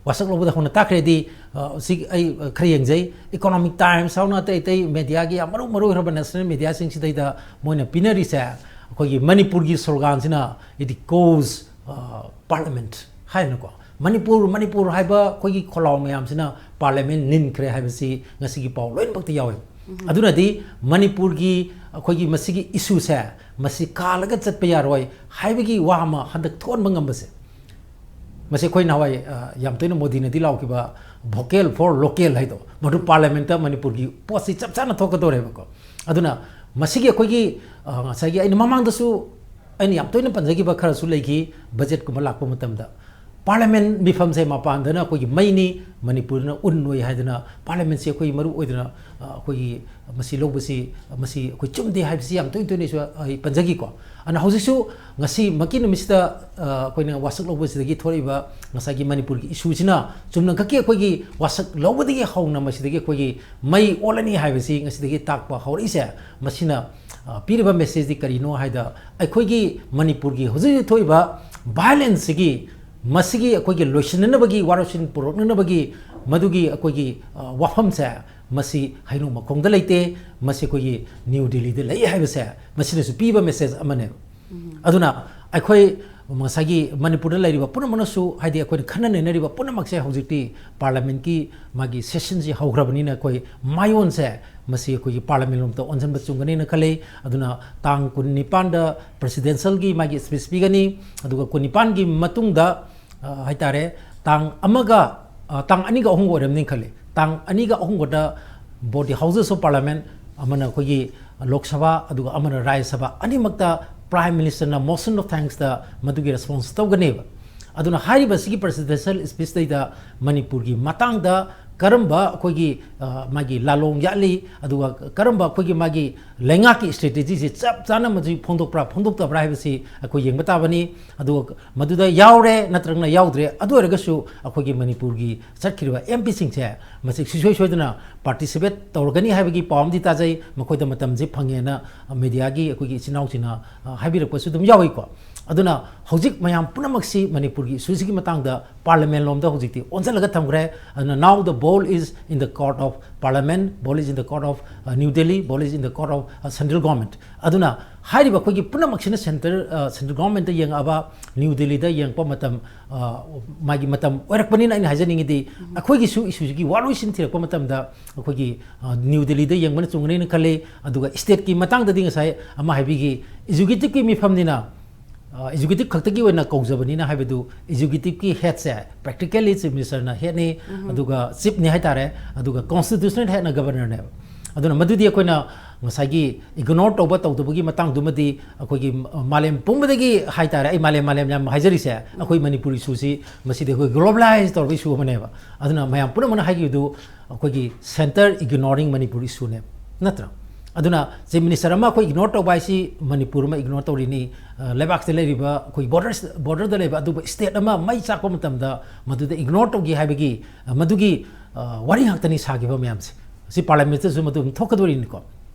ꯋꯥꯁꯛ ꯂꯧꯕꯗ ꯍꯧꯅ ꯇꯥꯛꯈ꯭ꯔꯦꯗꯤ, ꯑ, ꯁꯤ ꯑꯩ, ꯑ, ꯈꯔ ꯌꯦꯡꯖꯩ꯫ ꯏꯀꯣꯅꯣꯃꯤꯛ ꯇꯥꯏꯝꯁ ꯍꯧꯅ ꯑꯇꯩ ꯑꯇꯩ ꯃꯦꯗꯤꯌꯥꯒꯤ ꯌꯥꯝ ꯃꯔꯨ ꯃꯔꯨ ꯑꯣꯏꯔꯕ ꯅꯦꯁꯅꯦꯜ ꯃꯦꯗꯤꯌꯥꯁꯤꯡꯁꯤꯗꯩꯗ ꯃꯣꯏꯅ ꯄꯤꯅꯔꯤꯁꯦ, ꯑꯩꯈꯣꯏꯒꯤ ꯃꯅꯤꯄꯨꯔꯒꯤ ꯁ꯭ꯂꯣꯒꯥꯟꯁꯤꯅ "It echoes, ꯑ, Parliament" ꯍꯥꯏꯅꯀꯣ꯫ ꯃꯅꯤꯄꯨꯔ, ꯃꯅꯤꯄꯨꯔ ꯍꯥꯏꯕ ꯑꯩꯈꯣꯏꯒꯤ ꯈꯣꯜꯂꯥꯎ ꯃꯌꯥꯝꯁꯤꯅ ꯄꯥꯔꯂꯤꯌꯥꯃꯦꯟꯠ ꯅꯤꯟꯈ꯭ꯔꯦ ꯍꯥꯏꯕꯁꯤ ꯉꯁꯤꯒꯤ ꯄꯥꯎ ꯂꯣꯏꯅꯃꯛꯇ ꯌꯥꯎꯋꯦ꯫ ꯑꯗꯨꯅꯗꯤ ꯃꯅꯤꯄꯨꯔꯒꯤ ꯑꯩꯈꯣꯏꯒꯤ ꯃꯁꯤꯒꯤ ꯏꯁꯨꯁꯦ, ꯃꯁꯤ ꯀꯥꯜꯂꯒ ꯆꯠꯄ ꯌꯥꯔꯣꯏ ꯍꯥꯏꯕꯒꯤ ꯋꯥ ꯑꯃ ꯍꯟꯗꯛ ꯊꯣꯛꯍꯟꯕ ꯉꯝꯕꯁꯦ, ꯃꯁꯤ ꯑꯩꯈꯣꯏ ꯅꯍꯥꯟꯋꯥꯏ, ꯑ, ꯌꯥꯝ ꯇꯣꯏꯅ ꯃꯣꯗꯤꯅꯗꯤ ꯂꯥꯎꯈꯤꯕ "Vocal for Local" ꯍꯥꯏꯗꯣ, ꯃꯗꯨ ꯄꯥꯔꯂꯤꯌꯥꯃꯦꯟꯠꯇ ꯃꯅꯤꯄꯨꯔꯒꯤ ꯄꯣꯠꯁꯤ ꯆꯞ ꯆꯥꯅ ꯊꯣꯛꯀꯗꯧꯔꯦꯕꯀꯣ꯫ ꯑꯗꯨꯅ ꯃꯁꯤꯒꯤ ꯑꯩꯈꯣꯏꯒꯤ, ꯑ, ꯉꯁꯥꯏꯒꯤ ꯑꯩꯅ ꯃꯃꯥꯡꯗꯁꯨ ꯑꯩꯅ ꯌꯥꯝ ꯇꯣꯏꯅ ꯄꯟꯖꯈꯤꯕ ꯈꯔꯁꯨ ꯂꯩꯈꯤ꯫ ꯕꯖꯦꯠꯀꯨꯝꯕ ꯂꯥꯛꯄ ꯃꯇꯝꯗ ꯄꯥꯔꯂꯤꯌꯥꯃꯦꯟꯠ ꯃꯤꯐꯝꯁꯦ ꯃꯄꯥꯟꯗꯅ ꯑꯩꯈꯣꯏꯒꯤ ꯃꯩꯅꯤ, ꯃꯅꯤꯄꯨꯔꯗꯅ ꯎꯟ ꯑꯣꯏ ꯍꯥꯏꯗꯅ ꯄꯥꯔꯂꯤꯌꯥꯃꯦꯟꯠꯁꯤ ꯑꯩꯈꯣꯏ ꯃꯔꯨ ꯑꯣꯏꯗꯅ, ꯑ, ꯑꯩꯈꯣꯏꯒꯤ ꯃꯁꯤ ꯂꯧꯕꯁꯤ, ꯃꯁꯤ ꯑꯩꯈꯣꯏ ꯆꯨꯝꯗꯦ ꯍꯥꯏꯕꯁꯤ ꯌꯥꯝ ꯇꯣꯏꯅ ꯇꯣꯏꯅꯁꯨ ꯑꯩ ꯄꯟꯖꯈꯤꯀꯣ꯫ ꯑꯗꯨꯅ ꯍꯧꯖꯤꯛꯁꯨ ꯉꯁꯤꯃꯛꯀꯤ ꯅꯨꯃꯤꯠꯁꯤꯗ, ꯑ, ꯑꯩꯈꯣꯏꯅ ꯋꯥꯁꯛ ꯂꯧꯕꯁꯤꯗꯒꯤ ꯊꯣꯛꯂꯛꯏꯕ ꯉꯁꯥꯏꯒꯤ ꯃꯅꯤꯄꯨꯔꯒꯤ ꯏꯁꯨꯁꯤꯅ ꯆꯨꯝꯅꯈꯛꯀꯤ ꯑꯩꯈꯣꯏꯒꯤ ꯋꯥꯁꯛ ꯂꯧꯕꯗꯒꯤ ꯍꯧꯅ ꯃꯁꯤꯗꯒꯤ ꯑꯩꯈꯣꯏꯒꯤ ꯃꯩ ꯑꯣꯜꯂꯅꯤ ꯍꯥꯏꯕꯁꯤ ꯉꯁꯤꯗꯒꯤ ꯇꯥꯛꯄ ꯍꯧꯔꯛꯏꯁꯦ꯫ ꯃꯁꯤꯅ, ꯑ, ꯄꯤꯔꯤꯕ ꯃꯦꯁꯦꯖꯇꯤ ꯀꯔꯤꯅꯣ ꯍꯥꯏꯗ, ꯑꯩꯈꯣꯏꯒꯤ ꯃꯅꯤꯄꯨꯔꯒꯤ ꯍꯧꯖꯤꯛ ꯍꯧꯖꯤꯛ ꯊꯣꯛꯏꯕ ꯚꯥꯏꯑꯣꯂꯦꯟꯁꯁꯤꯒꯤ, ꯃꯁꯤꯒꯤ ꯑꯩꯈꯣꯏꯒꯤ ꯂꯣꯏꯁꯤꯟꯅꯅꯕꯒꯤ, ꯋꯥꯔꯣꯏꯁꯤꯟ ꯄꯨꯔꯛꯅꯅꯕꯒꯤ ꯃꯗꯨꯒꯤ ꯑꯩꯈꯣꯏꯒꯤ, ꯑ, ꯋꯥꯐꯝꯁꯦ, ꯃꯁꯤ ꯍꯩꯅꯧ ꯃꯈꯣꯡꯗ ꯂꯩꯇꯦ, ꯃꯁꯤ ꯑꯩꯈꯣꯏꯒꯤ ꯅ꯭ꯌꯨ ꯗꯤꯜꯂꯤꯗ ꯂꯩ ꯍꯥꯏꯕꯁꯦ, ꯃꯁꯤꯅꯁꯨ ꯄꯤꯕ ꯃꯦꯁꯦꯖ ꯑꯃꯅꯦꯕ꯫ ꯑꯗꯨꯅ ꯑꯩꯈꯣꯏ, ꯉꯁꯥꯏꯒꯤ ꯃꯅꯤꯄꯨꯔꯗ ꯂꯩꯔꯤꯕ ꯄꯨꯝꯅꯃꯛꯅꯁꯨ, ꯍꯥꯏꯗꯤ ꯑꯩꯈꯣꯏꯅ ꯈꯟꯅ ꯅꯩꯅꯔꯤꯕ ꯄꯨꯝꯅꯃꯛꯁꯦ ꯍꯧꯖꯤꯛꯇꯤ ꯄꯥꯔꯂꯤꯌꯥꯃꯦꯟꯠꯀꯤ ꯃꯥꯒꯤ ꯁꯦꯁꯟꯁꯤ ꯍꯧꯈ꯭ꯔꯕꯅꯤꯅ ꯑꯩꯈꯣꯏ ꯃꯥꯏꯑꯣꯟꯁꯦ ꯃꯁꯤ ꯑꯩꯈꯣꯏꯒꯤ ꯄꯥꯔꯂꯤꯌꯥꯃꯦꯟꯠ ꯂꯣꯝꯗ ꯑꯣꯟꯁꯤꯟꯕ ꯆꯨꯝꯒꯅꯤꯅ ꯈꯜꯂꯤ꯫ ꯑꯗꯨꯅ ꯇꯥꯡ ꯀꯨꯟꯅꯤꯄꯥꯟꯗ ꯄ꯭ꯔꯦꯁꯤꯗꯦꯟꯁꯤꯌꯦꯜꯒꯤ ꯃꯥꯒꯤ ꯁ꯭ꯄꯤꯆ ꯄꯤꯒꯅꯤ, ꯑꯗꯨꯒ ꯀꯨꯟꯅꯤꯄꯥꯟꯒꯤ ꯃꯇꯨꯡꯗ, ꯑ, ꯍꯥꯏꯇꯥꯔꯦ, ꯇꯥꯡ ꯑꯃꯒ, ꯑ, ꯇꯥꯡ ꯑꯅꯤꯒ ꯑꯍꯨꯝꯒ ꯑꯣꯏꯔꯝꯅꯤ ꯈꯜꯂꯤ꯫ ꯇꯥꯡ ꯑꯅꯤꯒ ꯑꯍꯨꯝꯒꯗ both the Houses of Parliament, ꯑꯃꯅ ꯑꯩꯈꯣꯏꯒꯤ ꯂꯣꯛ ꯁꯚꯥ, ꯑꯗꯨꯒ ꯑꯃꯅ ꯔꯥꯖ꯭ꯌ ꯁꯚꯥ, ꯑꯅꯤꯃꯛꯇ Prime Minister ꯅ motion of thanks ꯇ ꯃꯗꯨꯒꯤ ꯔꯦꯁꯄꯣꯟꯁ ꯇꯧꯒꯅꯦꯕ꯫ ꯑꯗꯨꯅ ꯍꯥꯏꯔꯤꯕ ꯁꯤꯒꯤ ꯄ꯭ꯔꯦꯁꯤꯗꯦꯟꯁꯤꯌꯦꯜ ꯁ꯭ꯄꯤꯆꯇꯩꯗ ꯃꯅꯤꯄꯨꯔꯒꯤ ꯃꯇꯥꯡꯗ ꯀꯔꯝꯕ ꯑꯩꯈꯣꯏꯒꯤ, ꯑ, ꯃꯥꯒꯤ ꯂꯥꯂꯣꯡ ꯌꯥꯠꯂꯤ, ꯑꯗꯨꯒ ꯀꯔꯝꯕ ꯑꯩꯈꯣꯏꯒꯤ ꯃꯥꯒꯤ ꯂꯩꯉꯥꯛꯀꯤ ꯁ꯭ꯇ꯭ꯔꯦꯇꯦꯖꯤꯁꯤ ꯆꯞ ꯆꯥꯅ ꯃꯁꯤ ꯐꯣꯡꯗꯣꯛꯄ꯭ꯔꯥ ꯐꯣꯡꯗꯣꯛꯇꯕ꯭ꯔꯥ ꯍꯥꯏꯕꯁꯤ ꯑꯩꯈꯣꯏ ꯌꯦꯡꯕ ꯇꯥꯕꯅꯤ꯫ ꯑꯗꯨꯒ ꯃꯗꯨꯗ ꯌꯥꯎꯔꯦ ꯅꯠꯇ꯭ꯔꯒꯅ ꯌꯥꯎꯗ꯭ꯔꯦ, ꯑꯗꯨ ꯑꯣꯏꯔꯒꯁꯨ ꯑꯩꯈꯣꯏꯒꯤ ꯃꯅꯤꯄꯨꯔꯒꯤ ꯆꯠꯈꯤꯕ ꯑꯦꯝ ꯄꯤꯁꯤꯡꯁꯦ ꯃꯁꯤ ꯁꯨꯡꯁꯣꯏ ꯁꯣꯏꯗꯅ ꯄꯥꯔꯇꯤꯁꯤꯄꯦꯠ ꯇꯧꯔꯒꯅꯤ ꯍꯥꯏꯕꯒꯤ ꯄꯥꯎ ꯑꯃꯗꯤ ꯇꯥꯖꯩ꯫ ꯃꯈꯣꯏꯗ ꯃꯇꯝꯁꯦ ꯐꯪꯉꯦꯅ ꯃꯦꯗꯤꯌꯥꯒꯤ ꯑꯩꯈꯣꯏꯒꯤ ꯏꯆꯤꯟ ꯏꯅꯥꯎꯁꯤꯡꯅ, ꯑ, ꯍꯥꯏꯕꯤꯔꯛꯄꯁꯨ ꯑꯗꯨꯝ ꯌꯥꯎꯏꯀꯣ꯫ ꯑꯗꯨꯅ ꯍꯧꯖꯤꯛ ꯃꯌꯥꯝ ꯄꯨꯝꯅꯃꯛꯁꯤ ꯃꯅꯤꯄꯨꯔꯒꯤ ꯏꯁꯨꯁꯤꯒꯤ ꯃꯇꯥꯡꯗ ꯄꯥꯔꯂꯤꯌꯥꯃꯦꯟꯠ ꯂꯣꯝꯗ ꯍꯧꯖꯤꯛꯇꯤ ꯑꯣꯟꯁꯤꯜꯂꯒ ꯊꯝꯈ꯭ꯔꯦ꯫ ꯑꯗꯨꯅ now the ball is in the court of Parliament, ball is in the court of, uh, New Delhi, ball is in the court of, uh, central government. ꯑꯗꯨꯅ ꯍꯥꯏꯔꯤꯕ ꯑꯩꯈꯣꯏꯒꯤ ꯄꯨꯝꯅꯃꯛꯁꯤꯅ ꯁꯦꯟꯇꯔ, ꯑ, ꯁꯦꯟꯇ꯭ꯔꯦꯜ ꯒꯣꯚꯔꯟꯃꯦꯟꯠꯇ ꯌꯦꯡꯉꯛꯑꯕ, ꯅ꯭ꯌꯨ ꯗꯦꯜꯂꯤꯗ ꯌꯦꯡꯉꯛꯄ ꯃꯇꯝ, ꯑ, ꯃꯥꯒꯤ ꯃꯇꯝ ꯑꯣꯏꯔꯛꯄꯅꯤꯅ ꯑꯩꯅ ꯍꯥꯏꯖꯅꯤꯡꯉꯤꯗꯤ ꯑꯩꯈꯣꯏꯒꯤꯁꯨ ꯏꯁꯨꯁꯤꯒꯤ ꯋꯥꯔꯣꯏꯁꯤꯟ ꯊꯤꯔꯛꯄ ꯃꯇꯝꯗ ꯑꯩꯈꯣꯏꯒꯤ, ꯑ, ꯅ꯭ꯌꯨ ꯗꯦꯜꯂꯤꯗ ꯌꯦꯡꯕꯅ ꯆꯨꯝꯒꯅꯤꯅ ꯈꯜꯂꯤ꯫ ꯑꯗꯨꯒ ꯁ꯭ꯇꯦꯠꯀꯤ ꯃꯇꯥꯡꯗꯗꯤ ꯉꯁꯥꯏ ꯑꯃ ꯍꯥꯏꯕꯤꯈꯤ, ꯑꯦꯛꯖꯤꯀ꯭ꯌꯨꯇꯤꯚꯀꯤ ꯃꯤꯐꯝꯅꯤꯅ, ꯑ, ꯑꯦꯛꯖꯤꯀ꯭ꯌꯨꯇꯤꯚ ꯈꯛꯇꯒꯤ ꯑꯣꯏꯅ ꯀꯧꯖꯕꯅꯤꯅ ꯍꯥꯏꯕꯗꯨ, ꯑꯦꯛꯖꯤꯀ꯭ꯌꯨꯇꯤꯚꯀꯤ ꯍꯦꯗꯁꯦ practically ꯆꯤꯐ ꯃꯤꯅꯤꯁꯇꯔꯅ ꯍꯦꯗꯅꯤ, ꯑꯗꯨꯒ ꯆꯤꯐꯅꯤ ꯍꯥꯏꯇꯥꯔꯦ, ꯑꯗꯨꯒ ꯀꯣꯟꯁꯇꯤꯇ꯭ꯌꯨꯁꯅꯦꯜ ꯍꯦꯗꯅ ꯒꯕꯔꯅꯔꯅꯦꯕ꯫ ꯑꯗꯨꯅ ꯃꯗꯨꯗꯤ ꯑꯩꯈꯣꯏꯅ ꯉꯁꯥꯏꯒꯤ ꯏꯒꯅꯣꯔ ꯇꯧꯕ ꯇꯧꯗꯕꯒꯤ ꯃꯇꯥꯡꯗꯨꯃꯗꯤ ꯑꯩꯈꯣꯏꯒꯤ ꯃꯥꯂꯦꯝ ꯄꯨꯝꯕꯗꯒꯤ ꯍꯥꯏꯇꯥꯔꯦ, ꯑꯩ ꯃꯥꯂꯦꯝ, ꯃꯥꯂꯦꯝ ꯌꯥꯝ ꯍꯥꯏꯖꯔꯤꯁꯦ, ꯑꯩꯈꯣꯏ ꯃꯅꯤꯄꯨꯔ ꯏꯁꯨꯁꯤ ꯃꯁꯤꯗꯤ ꯑꯩꯈꯣꯏ ꯒ꯭ꯂꯣꯕꯦꯂꯥꯏꯁ ꯇꯧꯔꯕ ꯏꯁꯨ ꯑꯃꯅꯦꯕ꯫ ꯑꯗꯨꯅ ꯃꯌꯥꯝ ꯄꯨꯝꯅꯃꯛꯅ ꯍꯥꯏꯈꯤꯕꯗꯨ ꯑꯩꯈꯣꯏꯒꯤ ꯁꯦꯟꯇꯔ ꯏꯒꯅꯣꯔꯤꯡ ꯃꯅꯤꯄꯨꯔ ꯏꯁꯨꯅꯦꯕ, ꯅꯠꯇ꯭ꯔꯥ? ꯑꯗꯨꯅ ꯆꯤꯐ ꯃꯤꯅꯤꯁꯇꯔ ꯑꯃ ꯑꯩꯈꯣꯏ ꯏꯒꯅꯣꯔ ꯇꯧꯕ ꯍꯥꯏꯁꯤ ꯃꯅꯤꯄꯨꯔ ꯑꯃ ꯏꯒꯅꯣꯔ ꯇꯧꯔꯤꯅꯤ, ꯑ, ꯂꯩꯕꯥꯛꯁꯤꯗ ꯂꯩꯔꯤꯕ ꯑꯩꯈꯣꯏ ꯕꯣꯔꯗꯔ, ꯕꯣꯔꯗꯔꯗ ꯂꯩꯕ ꯑꯗꯨꯕꯨ ꯁ꯭ꯇꯦꯠ ꯑꯃ ꯃꯩ ꯆꯥꯛꯄ ꯃꯇꯝꯗ ꯃꯗꯨꯗ ꯏꯒꯅꯣꯔ ꯇꯧꯈꯤ ꯍꯥꯏꯕꯒꯤ, ꯑ, ꯃꯗꯨꯒꯤ, ꯑ, ꯋꯥꯔꯤ ꯉꯥꯛꯇꯅꯤ ꯁꯥꯈꯤꯕ ꯃꯌꯥꯝꯁꯦ꯫ ꯁꯤ ꯄꯥꯔꯂꯤꯌꯥꯃꯦꯟꯠꯇꯁꯨ ꯃꯗꯨ ꯑꯗꯨꯝ ꯊꯣꯛꯀꯗꯣꯔꯤꯅꯤꯀꯣ꯫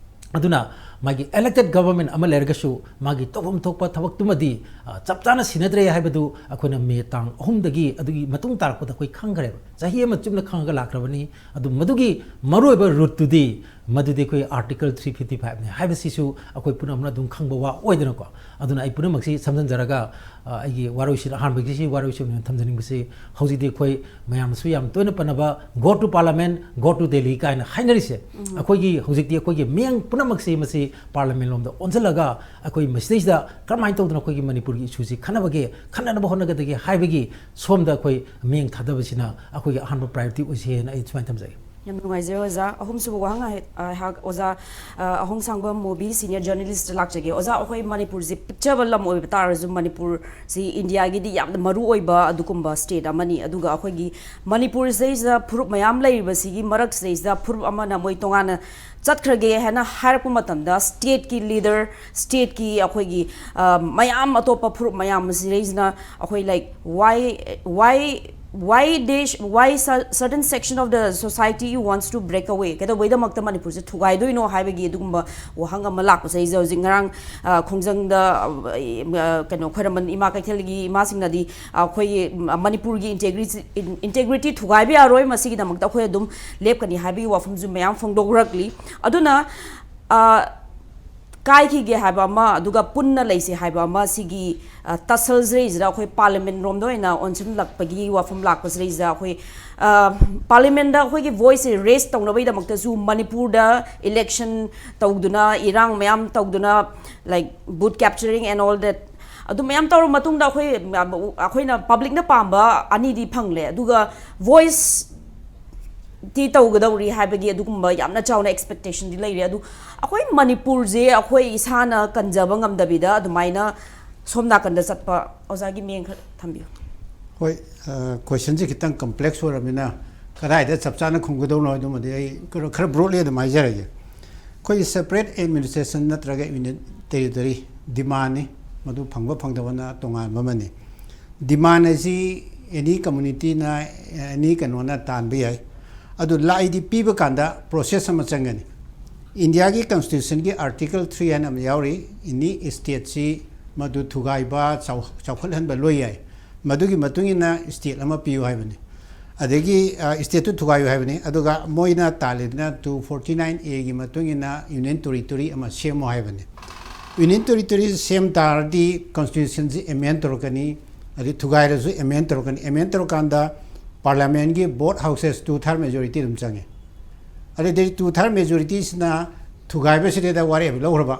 ꯑꯗꯨꯅ ꯃꯥꯒꯤ elected government ꯑꯃ ꯂꯩꯔꯒꯁꯨ ꯃꯥꯒꯤ ꯇꯧꯐꯝ ꯊꯣꯛꯄ ꯊꯕꯛꯇꯨꯃꯗꯤ, ꯑ, ꯆꯞ ꯆꯥꯅ ꯁꯤꯟꯅꯗ꯭ꯔꯦ ꯍꯥꯏꯕꯗꯨ ꯑꯩꯈꯣꯏꯅ ꯃꯦ ꯇꯥꯡ ꯑꯍꯨꯝꯗꯒꯤ ꯑꯗꯨꯒꯤ ꯃꯇꯨꯡ ꯇꯥꯔꯛꯄꯗ ꯑꯩꯈꯣꯏ ꯈꯪꯈ꯭ꯔꯦꯕ꯫ ꯆꯍꯤ ꯑꯃ ꯆꯨꯞꯅ ꯈꯪꯉꯒ ꯂꯥꯛꯈ꯭ꯔꯕꯅꯤ꯫ ꯑꯗꯨ ꯃꯗꯨꯒꯤ ꯃꯔꯨꯑꯣꯏꯕ rootꯇꯨꯗꯤ, ꯃꯗꯨꯗꯤ ꯑꯩꯈꯣꯏ Article three fifty fiveꯅꯤ ꯍꯥꯏꯕꯁꯤꯁꯨ ꯑꯩꯈꯣꯏ ꯄꯨꯝꯅꯃꯛꯅ ꯑꯗꯨꯝ ꯈꯪꯕ ꯋꯥ ꯑꯣꯏꯗꯅꯀꯣ꯫ ꯑꯗꯨꯅ ꯑꯩ ꯄꯨꯝꯅꯃꯛꯁꯤ ꯁꯝꯖꯤꯟꯖꯔꯒ, ꯑ, ꯑꯩꯒꯤ ꯋꯥꯔꯣꯏꯁꯤꯟ, ꯑꯍꯥꯟꯕꯒꯤꯁꯤ ꯋꯥꯔꯣꯏꯁꯤꯟ ꯑꯣꯏꯅ ꯊꯝꯖꯅꯤꯡꯕꯁꯤ, ꯍꯧꯖꯤꯛꯇꯤ ꯑꯩꯈꯣꯏ ꯃꯌꯥꯝꯅꯁꯨ ꯌꯥꯝ ꯇꯣꯏꯅ ꯄꯟꯅꯕ "Go to Parliament, go to Delhi" ꯀꯥꯏꯅ ꯍꯥꯏꯅꯔꯤꯁꯦ, ꯑꯩꯈꯣꯏꯒꯤ ꯍꯧꯖꯤꯛꯇꯤ ꯑꯩꯈꯣꯏꯒꯤ ꯃꯤꯠꯌꯦꯡ ꯄꯨꯝꯅꯃꯛꯁꯤ ꯃꯁꯤ Parliament ꯂꯣꯝꯗ ꯑꯣꯟꯁꯤꯜꯂꯒ ꯑꯩꯈꯣꯏ ꯃꯁꯤꯗꯩꯁꯤꯗ ꯀꯔꯝꯍꯥꯏꯅ ꯇꯧꯗꯅ ꯑꯩꯈꯣꯏꯒꯤ ꯃꯅꯤꯄꯨꯔꯒꯤ issueꯁꯤ ꯈꯟꯅꯕꯒꯦ, ꯈꯟꯅꯅꯕ ꯍꯣꯠꯅꯒꯗꯒꯦ ꯍꯥꯏꯕꯒꯤ ꯁꯣꯝꯗ ꯑꯩꯈꯣꯏ ꯃꯤꯠꯌꯦꯡ ꯊꯥꯗꯕꯁꯤꯅ ꯑꯩꯈꯣꯏꯒꯤ ꯑꯍꯥꯟꯕ priority ꯑꯣꯏꯁꯦꯅ ꯑꯩ ꯁꯨꯃꯥꯏꯅ ꯊꯝꯖꯒꯦ꯫ ꯌꯥꯝ ꯅꯨꯡꯉꯥꯏꯖꯔꯦ ꯑꯣꯖꯥ꯫ ꯑꯍꯨꯝꯁꯨꯕ ꯋꯥꯍꯪ ꯑꯩ-, ꯑꯩꯍꯥꯛ ꯑꯣꯖꯥ, ꯑ, ꯑꯍꯣꯡꯁꯥꯡꯕ ꯃꯣꯕꯤ, senior journalist ꯂꯥꯛꯆꯒꯦ꯫ ꯑꯣꯖꯥ, ꯑꯩꯈꯣꯏ ꯃꯅꯤꯄꯨꯔꯁꯤ ꯄꯤꯛꯆꯕ ꯂꯝ ꯑꯣꯏꯕ ꯇꯥꯔꯁꯨ, ꯃꯅꯤꯄꯨꯔꯁꯤ ꯏꯟꯗꯤꯌꯥꯒꯤꯗꯤ ꯌꯥꯝꯅ ꯃꯔꯨ ꯑꯣꯏꯕ ꯑꯗꯨꯒꯨꯝꯕ state ꯑꯃꯅꯤ꯫ ꯑꯗꯨꯒ ꯑꯩꯈꯣꯏꯒꯤ ꯃꯅꯤꯄꯨꯔꯁꯤꯗꯩꯁꯤꯗ ꯐꯨꯔꯨꯞ ꯃꯌꯥꯝ ꯂꯩꯔꯤꯕꯁꯤꯒꯤ ꯃꯔꯛꯁꯤꯗꯩꯁꯤꯗ ꯐꯨꯔꯨꯞ ꯑꯃꯅ ꯃꯣꯏ ꯇꯣꯉꯥꯟꯅ ꯆꯠꯈ꯭ꯔꯒꯦ ꯍꯥꯏꯅ ꯍꯥꯏꯔꯛꯄ ꯃꯇꯝꯗ, stateꯀꯤ leader, stateꯀꯤ ꯑꯩꯈꯣꯏꯒꯤ, ꯑ, ꯃꯌꯥꯝ, ꯑꯇꯣꯞꯄ ꯐꯨꯔꯨꯞ ꯃꯌꯥꯝ ꯑꯁꯤꯗꯩꯁꯤꯅ ꯑꯩꯈꯣꯏ, like, why, why, why they sh-, why cer-, certain section of the society wants to break away? ꯀꯩꯗꯧꯕꯩꯗꯃꯛꯇ ꯃꯅꯤꯄꯨꯔꯁꯦ ꯊꯨꯒꯥꯏꯗꯣꯏꯅꯣ ꯍꯥꯏꯕꯒꯤ ꯑꯗꯨꯒꯨꯝꯕ ꯋꯥꯍꯪ ꯑꯃ ꯂꯥꯛꯄꯁꯦ, ꯑꯩꯁꯦ ꯍꯧꯖꯤꯛ ꯉꯔꯥꯡ, ꯑ, ꯈꯣꯡꯖꯪꯗ, ꯑ, ꯑ, ꯀꯩꯅꯣ, ꯈ꯭ꯋꯥꯏꯔꯝꯕꯟ ꯏꯃꯥ ꯀꯩꯊꯦꯜꯒꯤ ꯏꯃꯥꯁꯤꯡꯅꯗꯤ, ꯑ, ꯑꯩꯈꯣꯏꯒꯤ, ꯎꯝ, ꯃꯅꯤꯄꯨꯔꯒꯤ integrity, integrity ꯊꯨꯒꯥꯏꯕ ꯌꯥꯔꯣꯏ, ꯃꯁꯤꯒꯤꯗꯃꯛꯇ ꯑꯩꯈꯣꯏ ꯑꯗꯨꯝ ꯂꯦꯞꯀꯅꯤ ꯍꯥꯏꯕꯒꯤ ꯋꯥꯐꯝꯁꯨ ꯃꯌꯥꯝ ꯐꯣꯡꯗꯣꯛꯂꯛꯂꯤ꯫ ꯑꯗꯨꯅ, ꯑ, ꯀꯥꯏꯈꯤꯒꯦ ꯍꯥꯏꯕ ꯑꯃ, ꯑꯗꯨꯒ ꯄꯨꯟꯅ ꯂꯩꯁꯦ ꯍꯥꯏꯕ ꯑꯃ, ꯁꯤꯒꯤ, ꯑ, tussle ꯁꯤꯗꯩꯁꯤꯗ ꯑꯩꯈꯣꯏ Parliament ꯔꯣꯝꯗ ꯑꯣꯏꯅ ꯑꯣꯟꯁꯤꯜꯂꯛꯄꯒꯤ ꯋꯥꯐꯝ ꯂꯥꯛꯄꯁꯤꯗꯩꯁꯤꯗ ꯑꯩꯈꯣꯏ, ꯑ, Parliament ꯑꯩꯈꯣꯏꯒꯤ voice ꯁꯦ raise ꯇꯧꯅꯕꯒꯤꯗꯃꯛꯇꯁꯨ ꯃꯅꯤꯄꯨꯔꯗ election ꯇꯧꯗꯨꯅ, ꯏꯔꯥꯡ ꯃꯌꯥꯝ ꯇꯧꯗꯨꯅ, like, booth capturing and all that, ꯑꯗꯨ ꯃꯌꯥꯝ ꯇꯧꯔꯕ ꯃꯇꯨꯡꯗ ꯑꯩꯈꯣꯏ, ꯑꯩꯈꯣꯏꯅ public ꯅ ꯄꯥꯝꯕ ꯑꯅꯤꯗꯤ ꯐꯪꯂꯦ, ꯑꯗꯨꯒ voice ꯇꯤ ꯇꯧꯒꯗꯧꯔꯤ ꯍꯥꯏꯕꯒꯤ ꯑꯗꯨꯒꯨꯝꯕ ꯌꯥꯝꯅ ꯆꯥꯎꯅ expectation ꯗꯤ ꯂꯩꯔꯦ꯫ ꯑꯗꯨ ꯑꯩꯈꯣꯏ ꯃꯅꯤꯄꯨꯔꯁꯦ ꯑꯩꯈꯣꯏ ꯏꯁꯥꯅ ꯀꯟꯖꯕ ꯉꯝꯗꯕꯤꯗ ꯑꯗꯨꯃꯥꯏꯅ ꯁꯣꯝ ꯅꯥꯀꯟꯗ ꯆꯠꯄ, ꯑꯣꯖꯥꯒꯤ ꯃꯤꯠꯌꯦꯡ ꯈꯔ ꯊꯝꯕꯤꯌꯨ꯫ ꯍꯣꯏ, ꯑ, question ꯁꯦ ꯈꯤꯇꯪ complex ꯑꯣꯏꯔꯕꯅꯤꯅ ꯀꯗꯥꯏꯗ ꯆꯞ ꯆꯥꯅ ꯈꯨꯝꯒꯗꯧꯅꯣ ꯑꯗꯨꯃꯗꯤ ꯑꯩ ꯈꯔ, ꯈꯔ broadly ꯑꯗꯨꯝ ꯍꯥꯏꯖꯔꯒꯦ꯫ ꯑꯩꯈꯣꯏꯒꯤ separate administration ꯅꯠꯇ꯭ꯔꯒ union territory demand ꯅꯤ, ꯃꯗꯨ ꯐꯪꯕ ꯐꯪꯗꯕꯅ ꯇꯣꯉꯥꯟꯕ ꯑꯃꯅꯤ꯫ Demand ꯑꯁꯤ any community ꯅ, any ꯀꯩꯅꯣꯅ ꯇꯥꯟꯕ ꯌꯥꯏ꯫ ꯑꯗꯨ ꯂꯥꯏꯗꯤ ꯄꯤꯕ ꯀꯥꯟꯗ process ꯑꯃ ꯆꯪꯒꯅꯤ꯫ ꯏꯟꯗꯤꯌꯥꯒꯤ ꯀꯟꯁꯇꯤꯇ꯭ꯌꯨꯁꯟꯒꯤ ꯑꯥꯔꯇꯤꯀꯜ ꯊ꯭ꯔꯤ ꯍꯥꯏꯅ ꯑꯃ ꯌꯥꯎꯔꯤ꯫ ꯑꯦꯅꯤ ꯁ꯭ꯇꯦꯠꯁꯤ ꯃꯗꯨ ꯊꯨꯒꯥꯏꯕ, ꯆꯥꯎ-, ꯆꯥꯎꯈꯠꯍꯟꯕ ꯂꯣꯏ ꯌꯥꯏ꯫ ꯃꯗꯨꯒꯤ ꯃꯇꯨꯡ ꯏꯟꯅ ꯁ꯭ꯇꯦꯠ ꯑꯃ ꯄꯤꯌꯨ ꯍꯥꯏꯕꯅꯤ꯫ ꯑꯗꯒꯤ, ꯑ, ꯁ꯭ꯇꯦꯠꯇꯨ ꯊꯨꯒꯥꯏꯌꯨ ꯍꯥꯏꯕꯅꯤ꯫ ꯑꯗꯨꯒ ꯃꯣꯏꯅ ꯇꯥꯜꯂꯤꯗꯨꯅ ꯇꯨ ꯐꯣꯔꯇꯤ ꯅꯥꯏꯟ ꯑꯦꯒꯤ ꯃꯇꯨꯡ ꯏꯟꯅ ꯌꯨꯅꯤꯌꯟ ꯇꯦꯔꯤꯇꯣꯔꯤ ꯑꯃ ꯁꯦꯝꯃꯨ ꯍꯥꯏꯕꯅꯤ꯫ ꯌꯨꯅꯤꯌꯟ ꯇꯦꯔꯤꯇꯣꯔꯤ ꯁꯦꯝ ꯇꯥꯔꯗꯤ ꯀꯟꯁꯇꯤꯇ꯭ꯌꯨꯁꯟꯁꯤ ꯑꯦꯃꯦꯟ ꯇꯧꯔꯛꯀꯅꯤ, ꯑꯗꯩ ꯊꯨꯒꯥꯏꯔꯁꯨ ꯑꯦꯃꯦꯟ ꯇꯧꯔꯛꯀꯅꯤ꯫ ꯑꯦꯃꯦꯟ ꯇꯧꯔꯀꯥꯟꯗ ꯄꯥꯔꯂꯤꯌꯥꯃꯦꯟꯒꯤ ꯕꯣꯠ ꯍꯥꯎꯁꯦꯁ ꯇꯨ ꯊꯥꯔꯠ ꯃꯦꯖꯣꯔꯤꯇꯤ ꯑꯗꯨꯝ ꯆꯪꯉꯦ꯫ ꯑꯗꯨꯗꯩ ꯇꯨ ꯊꯥꯔꯠ ꯃꯦꯖꯣꯔꯤꯇꯤꯁꯤꯅ ꯊꯨꯒꯥꯏꯕꯁꯤꯗꯩꯗ ꯋꯥꯔꯦꯞ ꯂꯧꯈ꯭ꯔꯕ,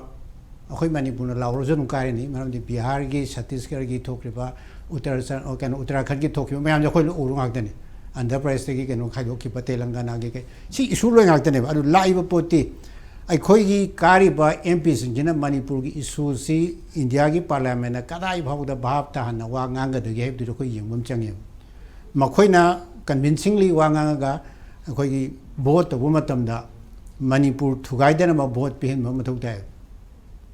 ꯑꯩꯈꯣꯏ ꯃꯅꯤꯄꯨꯔꯅ ꯂꯥꯎꯔꯁꯨ ꯑꯗꯨꯝ ꯀꯥꯏꯔꯅꯤ꯫ ꯃꯔꯝꯗꯤ ꯕꯤꯍꯥꯔꯒꯤ, ꯁꯠꯇꯤꯁꯒꯔꯒꯤ ꯊꯣꯛꯈ꯭ꯔꯤꯕ, ꯎꯠꯇꯔ-, ꯀꯩꯅꯣ, ꯎꯠꯇꯔꯥꯈꯟꯗꯒꯤ ꯊꯣꯛꯈꯤꯕ ꯃꯌꯥꯝꯁꯦ ꯑꯩꯈꯣꯏ ꯂꯣꯏ ꯎꯔꯨ ꯉꯥꯛꯇꯅꯤ꯫ ꯑꯟꯙ꯭ꯔ ꯄ꯭ꯔꯗꯦꯁꯇꯒꯤ ꯀꯩꯅꯣ ꯈꯥꯏꯗꯣꯛꯈꯤꯕ, ꯇꯦꯂꯪꯒꯅꯥꯒꯤ ꯀꯩ, ꯁꯤ ꯏꯁꯨ ꯂꯣꯏ ꯉꯥꯛꯇꯅꯦꯕ꯫ ꯑꯗꯨ ꯂꯥꯛꯏꯕ ꯄꯣꯠꯇꯤ ꯑꯩꯈꯣꯏꯒꯤ ꯀꯥꯔꯤꯕ ꯑꯦꯝ ꯄꯤꯁꯤꯡꯁꯤꯅ ꯃꯅꯤꯄꯨꯔꯒꯤ ꯏꯁꯨꯁꯤ ꯏꯟꯗꯤꯌꯥꯒꯤ ꯄꯥꯔꯂꯤꯌꯥꯃꯦꯟꯅ ꯀꯗꯥꯏ ꯐꯥꯎꯕꯗ ꯚꯥꯞ ꯇꯥꯍꯟꯅ ꯋꯥ ꯉꯥꯡꯒꯗꯒꯦ ꯍꯥꯏꯕꯗꯨꯗꯤ ꯑꯩꯈꯣꯏ ꯌꯦꯡꯕ ꯑꯃ ꯆꯪꯉꯦꯕ꯫ ꯃꯈꯣꯏꯅ ꯀꯟꯚꯤꯟꯁꯤꯡꯂꯤ ꯋꯥ ꯉꯥꯡꯉꯒ ꯑꯩꯈꯣꯏꯒꯤ ꯚꯣꯠ ꯇꯧꯕ ꯃꯇꯝꯗ ꯃꯅꯤꯄꯨꯔ ꯊꯨꯒꯥꯏꯗꯅꯕ ꯚꯣꯠ ꯄꯤꯍꯟꯕ ꯃꯊꯧ ꯇꯥꯏ꯫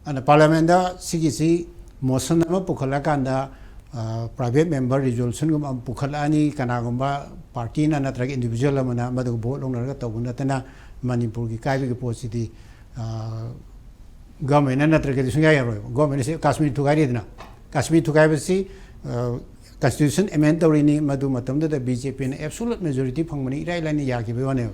ꯑꯗꯨꯅ ꯄꯥꯔꯂꯤꯌꯥꯃꯦꯟꯗ ꯁꯤꯒꯤꯁꯤ ꯃꯣꯁꯟ ꯑꯃ ꯄꯨꯈꯠꯂꯀꯥꯟꯗ, ꯑ, ꯄ꯭ꯔꯥꯏꯚꯦꯠ ꯃꯦꯝꯕꯔ ꯔꯤꯖꯣꯂꯨꯁꯟꯒꯨꯝꯕ ꯑꯃ ꯄꯨꯈꯠꯂꯛꯑꯅꯤ, ꯀꯅꯥꯒꯨꯝꯕ ꯄꯥꯔꯇꯤꯅ ꯅꯠꯇ꯭ꯔꯒ ꯏꯟꯗꯤꯚꯤꯖꯨꯋꯦꯜ ꯑꯃꯅ ꯃꯗꯨꯒ ꯚꯣꯠ ꯂꯧꯅꯔꯒ ꯇꯧꯕ ꯅꯠꯇꯅ ꯃꯅꯤꯄꯨꯔꯒꯤ ꯀꯥꯏꯕꯒꯤ ꯄꯣꯠꯁꯤꯗꯤ, ꯑ, ꯒꯚꯔꯟꯃꯦꯟꯅ ꯅꯠꯇ꯭ꯔꯒꯗꯤ ꯁꯨꯡꯌꯥ ꯌꯥꯔꯣꯏꯕ꯫ ꯒꯚꯔꯟꯃꯦꯟꯁꯦ ꯀꯥꯁꯃꯤꯔ ꯊꯨꯒꯥꯏꯔꯤꯗꯅ, ꯀꯥꯁꯃꯤꯔ ꯊꯨꯒꯥꯏꯕꯁꯤ, ꯑ, ꯀꯟꯁꯇꯤꯇ꯭ꯌꯨꯁꯟ ꯑꯦꯃꯦꯟ ꯇꯧꯔꯤꯅꯤ, ꯃꯗꯨ ꯃꯇꯝꯗꯨꯗ ꯕꯤ ꯖꯦ ꯄꯤꯅ ꯑꯦꯕꯁꯣꯂꯨꯠ ꯃꯦꯖꯣꯔꯤꯇꯤ ꯐꯪꯕꯅꯤ, ꯏꯔꯥꯏ ꯂꯥꯏꯅ ꯌꯥꯈꯤꯕꯒꯤ ꯋꯥꯅꯦꯕ꯫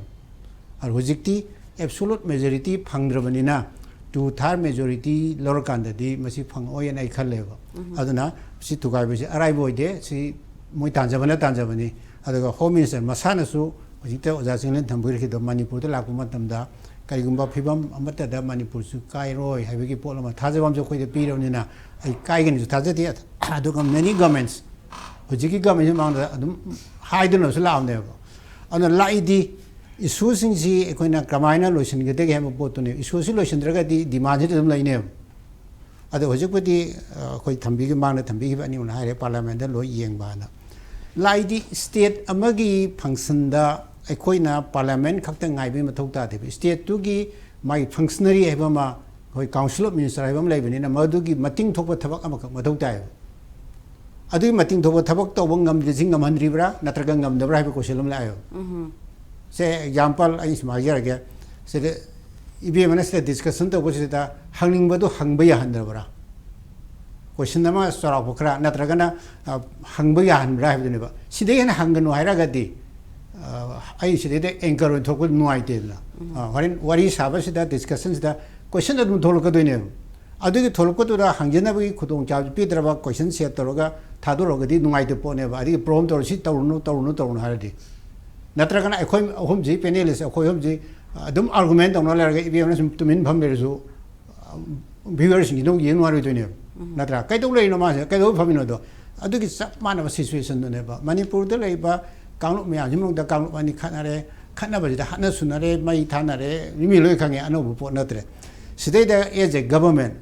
ꯑꯗꯣ ꯍꯧꯖꯤꯛꯇꯤ ꯑꯦꯕꯁꯣꯂꯨꯠ ꯃꯦꯖꯣꯔꯤꯇꯤ ꯐꯪꯗ꯭ꯔꯕꯅꯤꯅ ꯇꯨ ꯊꯥꯔꯠ ꯃꯦꯖꯣꯔꯤꯇꯤ ꯂꯧꯔꯀꯥꯟꯗꯗꯤ ꯃꯁꯤ ꯐꯪꯉꯛꯑꯣꯏꯅ ꯑꯩ ꯈꯜꯂꯦꯕ꯫ ꯑꯗꯨꯅ ꯁꯤ ꯊꯨꯒꯥꯏꯕꯁꯤ ꯑꯔꯥꯏꯕ ꯑꯣꯏꯗꯦ, ꯁꯤ ꯃꯣꯏ ꯇꯥꯟꯖꯕꯅ ꯇꯥꯟꯖꯕꯅꯤ꯫ ꯑꯗꯨꯒ ꯍꯣꯝ ꯃꯤꯅꯤꯁꯇꯔ ꯃꯁꯥꯅꯁꯨ ꯍꯧꯖꯤꯛꯇ ꯑꯣꯖꯥ ꯆꯤꯡꯂꯦꯟ ꯊꯝꯕꯤꯔꯛꯈꯤꯗꯣ ꯃꯅꯤꯄꯨꯔꯗ ꯂꯥꯛꯄ ꯃꯇꯝꯗ ꯀꯔꯤꯒꯨꯝꯕ ꯐꯤꯕꯝ ꯑꯃꯠꯇꯗ ꯃꯅꯤꯄꯨꯔꯁꯨ ꯀꯥꯏꯔꯣꯏ ꯍꯥꯏꯕꯒꯤ ꯄꯣꯠ ꯑꯃ ꯊꯥꯖꯕ ꯑꯃꯁꯨ ꯑꯩꯈꯣꯏꯗ ꯄꯤꯔꯕꯅꯤꯅ ꯑꯩ ꯀꯥꯏꯒꯅꯤꯁꯨ ꯊꯥꯖꯗꯦ꯫ ꯑꯗꯨꯒ many governments, ꯍꯧꯖꯤꯛꯀꯤ ꯒꯚꯔꯟꯃꯦꯟꯁꯤ ꯃꯃꯥꯡꯗ ꯑꯗꯨꯝ ꯍꯥꯏꯗꯨꯅꯁꯨ ꯂꯥꯛꯑꯕꯅꯦꯕ꯫ ꯑꯗꯨꯅ ꯂꯥꯛꯏꯗꯤ ꯏꯁꯨꯁꯤꯡꯁꯤ ꯑꯩꯈꯣꯏꯅ ꯀꯃꯥꯏꯅ ꯂꯣꯏꯁꯤꯟꯒꯗꯒꯦ ꯍꯥꯏꯕ ꯄꯣꯠꯇꯨꯅꯦ꯫ ꯏꯁꯨꯁꯤ ꯂꯣꯏꯁꯤꯟꯗ꯭ꯔꯒꯗꯤ ꯗꯤꯃꯥꯟꯁꯤꯗꯤ ꯑꯗꯨꯝ ꯂꯩꯅꯦꯕ꯫ ꯑꯗꯣ ꯍꯧꯖꯤꯛꯄꯨꯗꯤ, ꯑ, ꯑꯩꯈꯣꯏ ꯊꯝꯕꯤꯒꯤ ꯃꯃꯥꯡꯗ ꯊꯝꯕꯤꯈꯤꯕ ꯑꯅꯤꯃꯛꯅ ꯍꯥꯏꯔꯦ, ꯄꯥꯔꯂꯤꯌꯥꯃꯦꯟꯗ ꯂꯣꯏ ꯌꯦꯡꯕꯅ꯫ ꯂꯥꯛꯏꯗꯤ ꯁ꯭ꯇꯦꯠ ꯑꯃꯒꯤ ꯐꯪꯁꯟꯗ ꯑꯩꯈꯣꯏꯅ ꯄꯥꯔꯂꯤꯌꯥꯃꯦꯟ ꯈꯛꯇ ꯉꯥꯏꯕꯒꯤ ꯃꯊꯧ ꯇꯥꯗꯦꯕ꯫ ꯁ꯭ꯇꯦꯠꯇꯨꯒꯤ ꯃꯥꯒꯤ ꯐꯪꯁꯅꯔꯤ ꯍꯥꯏꯕ ꯑꯃ, ꯑꯩꯈꯣꯏ ꯀꯥꯎꯟꯁꯤꯜ ꯑꯣꯐ ꯃꯤꯅꯤꯁꯇꯔ ꯍꯥꯏꯕ ꯑꯃ ꯂꯩꯕꯅꯤꯅ ꯃꯗꯨꯒꯤ ꯃꯇꯤꯡ ꯊꯣꯛꯄ ꯊꯕꯛ ꯑꯃꯈꯛ ꯃꯊꯧ ꯇꯥꯏꯌꯦꯕ꯫ ꯑꯗꯨꯒꯤ ꯃꯇꯤꯡ ꯊꯣꯛꯄ ꯊꯕꯛ ꯇꯧꯕ ꯉꯝꯗ꯭ꯔꯤꯁꯤ ꯉꯝꯍꯟꯗ꯭ꯔꯤꯕ꯭ꯔꯥ ꯅꯠꯇ꯭ꯔꯒ ꯉꯝꯗꯕ꯭ꯔꯥ ꯍꯥꯏꯕ ꯀꯣꯏꯁꯟ ꯑꯃ ꯂꯥꯛꯑꯦꯕ꯫ ꯁꯦ, ꯑꯦꯛꯖꯥꯝꯄꯜ ꯑꯩ ꯁꯨꯃꯥꯏꯅ ꯍꯥꯏꯖꯔꯒꯦ꯫ ꯁꯤꯗ ꯏꯕꯦꯝꯃꯅ ꯁꯤꯗ ꯗꯤꯁꯀꯁꯟ ꯇꯧꯕꯁꯤꯗ ꯍꯪꯅꯤꯡꯕꯗꯨ ꯍꯪꯕ ꯌꯥꯍꯟꯗ꯭ꯔꯕ꯭ꯔꯥ? ꯀꯣꯏꯁꯟ ꯑꯃ ꯆꯥꯎꯔꯥꯛꯄ ꯈꯔ ꯅꯠꯇ꯭ꯔꯒꯅ ꯍꯪꯕ ꯌꯥꯍꯟꯕ꯭ꯔꯥ ꯍꯥꯏꯕꯗꯨꯅꯦꯕ꯫ ꯁꯤꯗꯩ ꯍꯦꯟꯅ ꯍꯪꯒꯅꯨ ꯍꯥꯏꯔꯒꯗꯤ ꯑꯩ ꯁꯤꯗꯩꯗ ꯑꯦꯡꯀꯔ ꯑꯣꯏꯅ ꯊꯣꯛꯄ ꯅꯨꯡꯉꯥꯏꯇꯦꯗꯅ꯫ ꯍꯣꯔꯦꯟ ꯋꯥꯔꯤ ꯁꯥꯕꯁꯤꯗ, ꯗꯤꯁꯀꯁꯟꯁꯤꯗ ꯀꯣꯏꯁꯟ ꯑꯗꯨꯝ ꯊꯣꯛꯂꯛꯀꯗꯣꯏꯅꯦꯕ꯫ ꯑꯗꯨꯒꯤ ꯊꯣꯛꯂꯛꯄꯗꯨꯗ ꯍꯪꯖꯅꯕꯒꯤ ꯈꯨꯗꯣꯡꯆꯥꯕꯁꯨ ꯄꯤꯗ꯭ꯔꯕ ꯀꯣꯏꯁꯟ ꯁꯦꯠ ꯇꯧꯔꯒ ꯊꯥꯗꯣꯔꯛꯑꯒꯗꯤ ꯅꯨꯡꯉꯥꯏꯇꯕ ꯄꯣꯠꯅꯦꯕ꯫ ꯑꯗꯒꯤ ꯄ꯭ꯔꯣꯝ ꯇꯧꯔ ꯁꯤ ꯇꯧꯔꯨꯅꯨ, ꯇꯧꯔꯨꯅꯨ, ꯇꯧꯔꯨꯅꯨ ꯍꯥꯏꯔꯗꯤ꯫ ꯅꯠꯇ꯭ꯔꯒꯅ ꯑꯩꯈꯣꯏ ꯑꯍꯨꯝꯁꯤ, ꯄꯦꯅꯦꯂꯤꯁ ꯑꯩꯈꯣꯏ ꯑꯍꯨꯝꯁꯤ ꯑꯗꯨꯝ ꯑꯥꯔꯒꯨꯃꯦꯟ ꯇꯧꯅ ꯂꯩꯔꯒ ꯏꯕꯦꯝꯃꯅ ꯁꯨꯝ ꯇꯨꯃꯤꯟ ꯐꯝ ꯂꯩꯔꯁꯨ ꯚ꯭ꯌꯨꯋꯔꯁꯤꯡꯁꯤꯅ ꯑꯃꯨꯛ ꯌꯦꯡ ꯅꯨꯡꯉꯥꯏꯔꯣꯏꯗꯣꯏꯅꯦꯕ꯫ ꯅꯠꯇ꯭ꯔꯥ? ꯀꯩꯗꯧ ꯂꯩꯔꯤꯅꯣ ꯃꯥꯁꯦ? ꯀꯩꯗꯧ ꯐꯝꯃꯤꯅꯣꯗꯣ? ꯑꯗꯨꯒꯤ ꯆꯞ ꯃꯥꯟꯅꯕ ꯁꯤꯆꯨꯋꯦꯁꯟꯗꯨꯅꯦꯕ ꯃꯅꯤꯄꯨꯔꯗ ꯂꯩꯕ ꯀꯥꯡꯂꯨꯞ ꯃꯌꯥꯝꯁꯤ ꯃꯅꯨꯡꯗ ꯀꯥꯡꯂꯨꯞ ꯑꯅꯤ ꯈꯠꯅꯔꯦ, ꯈꯠꯅꯕꯁꯤꯗ ꯍꯥꯠꯅ ꯁꯨꯅꯔꯦ, ꯃꯩ ꯊꯥꯅꯔꯦ, ꯃꯤ ꯂꯣꯏ ꯈꯪꯉꯦ, ꯑꯅꯧꯕ ꯄꯣꯠ ꯅꯠꯇ꯭ꯔꯦ꯫ ꯁꯤꯗꯩꯗ ꯑꯦꯖ ꯑꯦ ꯒꯚꯔꯟꯃꯦꯟ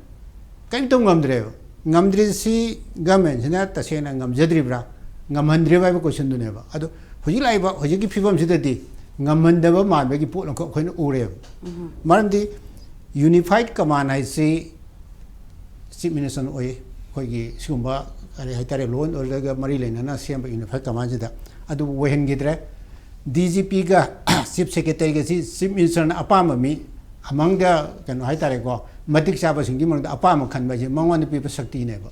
ꯀꯔꯤꯝꯇ ꯉꯝꯗ꯭ꯔꯦꯕ꯫ ꯉꯝꯗ꯭ꯔꯤꯁꯤ ꯒꯚꯔꯟꯃꯦꯟꯁꯤꯅ ꯇꯁꯦꯡꯅ ꯉꯝꯖꯗ꯭ꯔꯤꯕ꯭ꯔꯥ, ꯉꯝꯍꯟꯗ꯭ꯔꯤꯕ꯭ꯔꯥ ꯍꯥꯏꯕ ꯀꯣꯏꯁꯟꯗꯨꯅꯦꯕ꯫ ꯑꯗꯣ ꯍꯧꯖꯤꯛ ꯂꯥꯛꯏꯕ ꯍꯧꯖꯤꯛꯀꯤ ꯐꯤꯕꯝꯁꯤꯗꯗꯤ ꯉꯝꯍꯟꯗꯕ ꯃꯥꯟꯕꯒꯤ ꯄꯣꯠ ꯑꯃꯈꯛ ꯑꯩꯈꯣꯏꯅ ꯎꯔꯦꯕ꯫ ꯃꯔꯝꯗꯤ ꯌꯨꯅꯤꯐꯥꯏꯠ ꯀꯃꯥꯟ ꯍꯥꯏꯁꯤ ꯆꯤꯐ ꯃꯤꯅꯤꯁꯇꯔꯅ ꯑꯣꯏ꯫ ꯑꯩꯈꯣꯏꯒꯤ ꯁꯤꯒꯨꯝꯕ ꯀꯔꯤ ꯍꯥꯏꯇꯥꯔꯦ, ꯂꯣ ꯑꯦꯟ ꯑꯣꯔꯗꯔꯒ ꯃꯔꯤ ꯂꯩꯅꯅ ꯁꯦꯝꯕ ꯌꯨꯅꯤꯐꯥꯏꯠ ꯀꯃꯥꯟꯁꯤꯗ ꯑꯗꯨꯕꯨ ꯑꯣꯏꯍꯟꯈꯤꯗ꯭ꯔꯦ꯫ ꯗꯤ ꯖꯤ ꯄꯤꯒ ꯆꯤꯐ ꯁꯦꯀ꯭ꯔꯦꯇꯔꯤꯒꯁꯤ ꯆꯤꯐ ꯃꯤꯅꯤꯁꯇꯔꯅ ꯑꯄꯥꯝꯕ ꯃꯤ ꯑꯃꯪꯗ ꯀꯩꯅꯣ ꯍꯥꯏꯇꯥꯔꯦꯀꯣ, ꯃꯇꯤꯛ ꯆꯥꯕꯁꯤꯡꯒꯤ ꯃꯔꯛꯇ ꯑꯄꯥꯝꯕ ꯈꯟꯕ ꯍꯥꯏꯁꯦ ꯃꯉꯣꯟꯗ ꯄꯤꯕ ꯁꯛꯇꯤꯅꯦꯕ꯫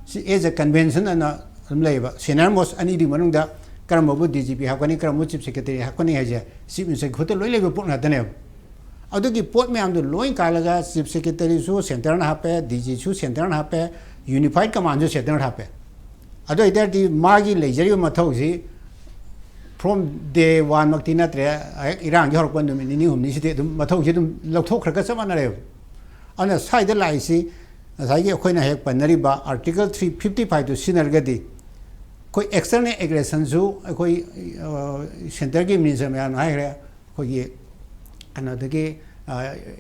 ꯁꯤ ꯑꯦꯖ ꯑꯦ ꯀꯟꯚꯦꯟꯁꯟ ꯑꯅ ꯑꯗꯨꯝ ꯂꯩꯌꯦꯕ꯫ ꯁꯦꯅꯤꯌꯔ ꯃꯣꯁ ꯑꯅꯤꯗꯨꯒꯤ ꯃꯅꯨꯡꯗ ꯀꯔꯝꯕꯕꯨ ꯗꯤ ꯖꯤ ꯄꯤ ꯍꯥꯞꯀꯅꯤ, ꯀꯔꯝꯕꯕꯨ ꯆꯤꯐ ꯁꯦꯀ꯭ꯔꯦꯇꯔꯤ ꯍꯥꯞꯀꯅꯤ ꯍꯥꯏꯁꯦ ꯆꯤꯐ ꯃꯤꯅꯤꯁꯇꯔꯒꯤ ꯈꯨꯠꯇ ꯂꯣꯏ ꯂꯩꯕ ꯄꯣꯠ ꯉꯥꯛꯇꯅꯦꯕ꯫ ꯑꯗꯨꯒꯤ ꯄꯣꯠ ꯃꯌꯥꯝꯗꯨ ꯂꯣꯏ ꯀꯥꯜꯂꯒ ꯆꯤꯐ ꯁꯦꯀ꯭ꯔꯦꯇꯔꯤꯁꯨ ꯁꯦꯟꯇꯔꯅ ꯍꯥꯞꯄꯦ, ꯗꯤ ꯖꯤꯁꯨ ꯁꯦꯟꯇꯔꯅ ꯍꯥꯞꯄꯦ, ꯌꯨꯅꯤꯐꯥꯏꯠ ꯀꯃꯥꯟꯁꯨ ꯁꯦꯟꯇꯔꯅ ꯍꯥꯞꯄꯦ꯫ ꯑꯗꯨ ꯑꯣꯏꯇꯥꯔꯗꯤ ꯃꯥꯒꯤ ꯂꯩꯖꯔꯤꯕ ꯃꯊꯧꯁꯤ from day one ꯃꯛꯇꯤ ꯅꯠꯇ꯭ꯔꯦ, ꯍꯦꯛ ꯏꯔꯥꯡꯒꯤ ꯍꯧꯔꯛꯄ ꯅꯨꯃꯤꯠ ꯅꯤꯅꯤ ꯍꯨꯝꯅꯤꯁꯤꯗꯤ ꯑꯗꯨꯝ ꯃꯊꯧꯁꯤ ꯑꯗꯨꯝ ꯂꯧꯊꯣꯛꯈ꯭ꯔꯒ ꯆꯞ ꯃꯥꯟꯅꯔꯦꯕ꯫ ꯑꯗꯨꯅ ꯁ꯭ꯋꯥꯏꯗ ꯂꯥꯛꯏꯁꯤ ꯉꯁꯥꯏꯒꯤ ꯑꯩꯈꯣꯏꯅ ꯍꯦꯛ ꯄꯟꯅꯔꯤꯕ ꯑꯥꯔꯇꯤꯀꯜ ꯊ꯭ꯔꯤ ꯐꯤꯐꯇꯤ ꯐꯥꯏꯚꯇꯨ ꯁꯤꯖꯤꯟꯅꯔꯒꯗꯤ ꯑꯩꯈꯣꯏ ꯑꯦꯛꯁꯇꯔꯅꯦꯜ ꯑꯦꯒ꯭ꯔꯦꯁꯟꯁꯨ ꯑꯩꯈꯣꯏ ꯁꯦꯟꯇꯔꯒꯤ ꯃꯤꯅꯤꯁꯇꯔ ꯃꯌꯥꯝꯅ ꯍꯥꯏꯈ꯭ꯔꯦ, ꯑꯩꯈꯣꯏꯒꯤ ꯀꯩꯅꯣꯗꯒꯤ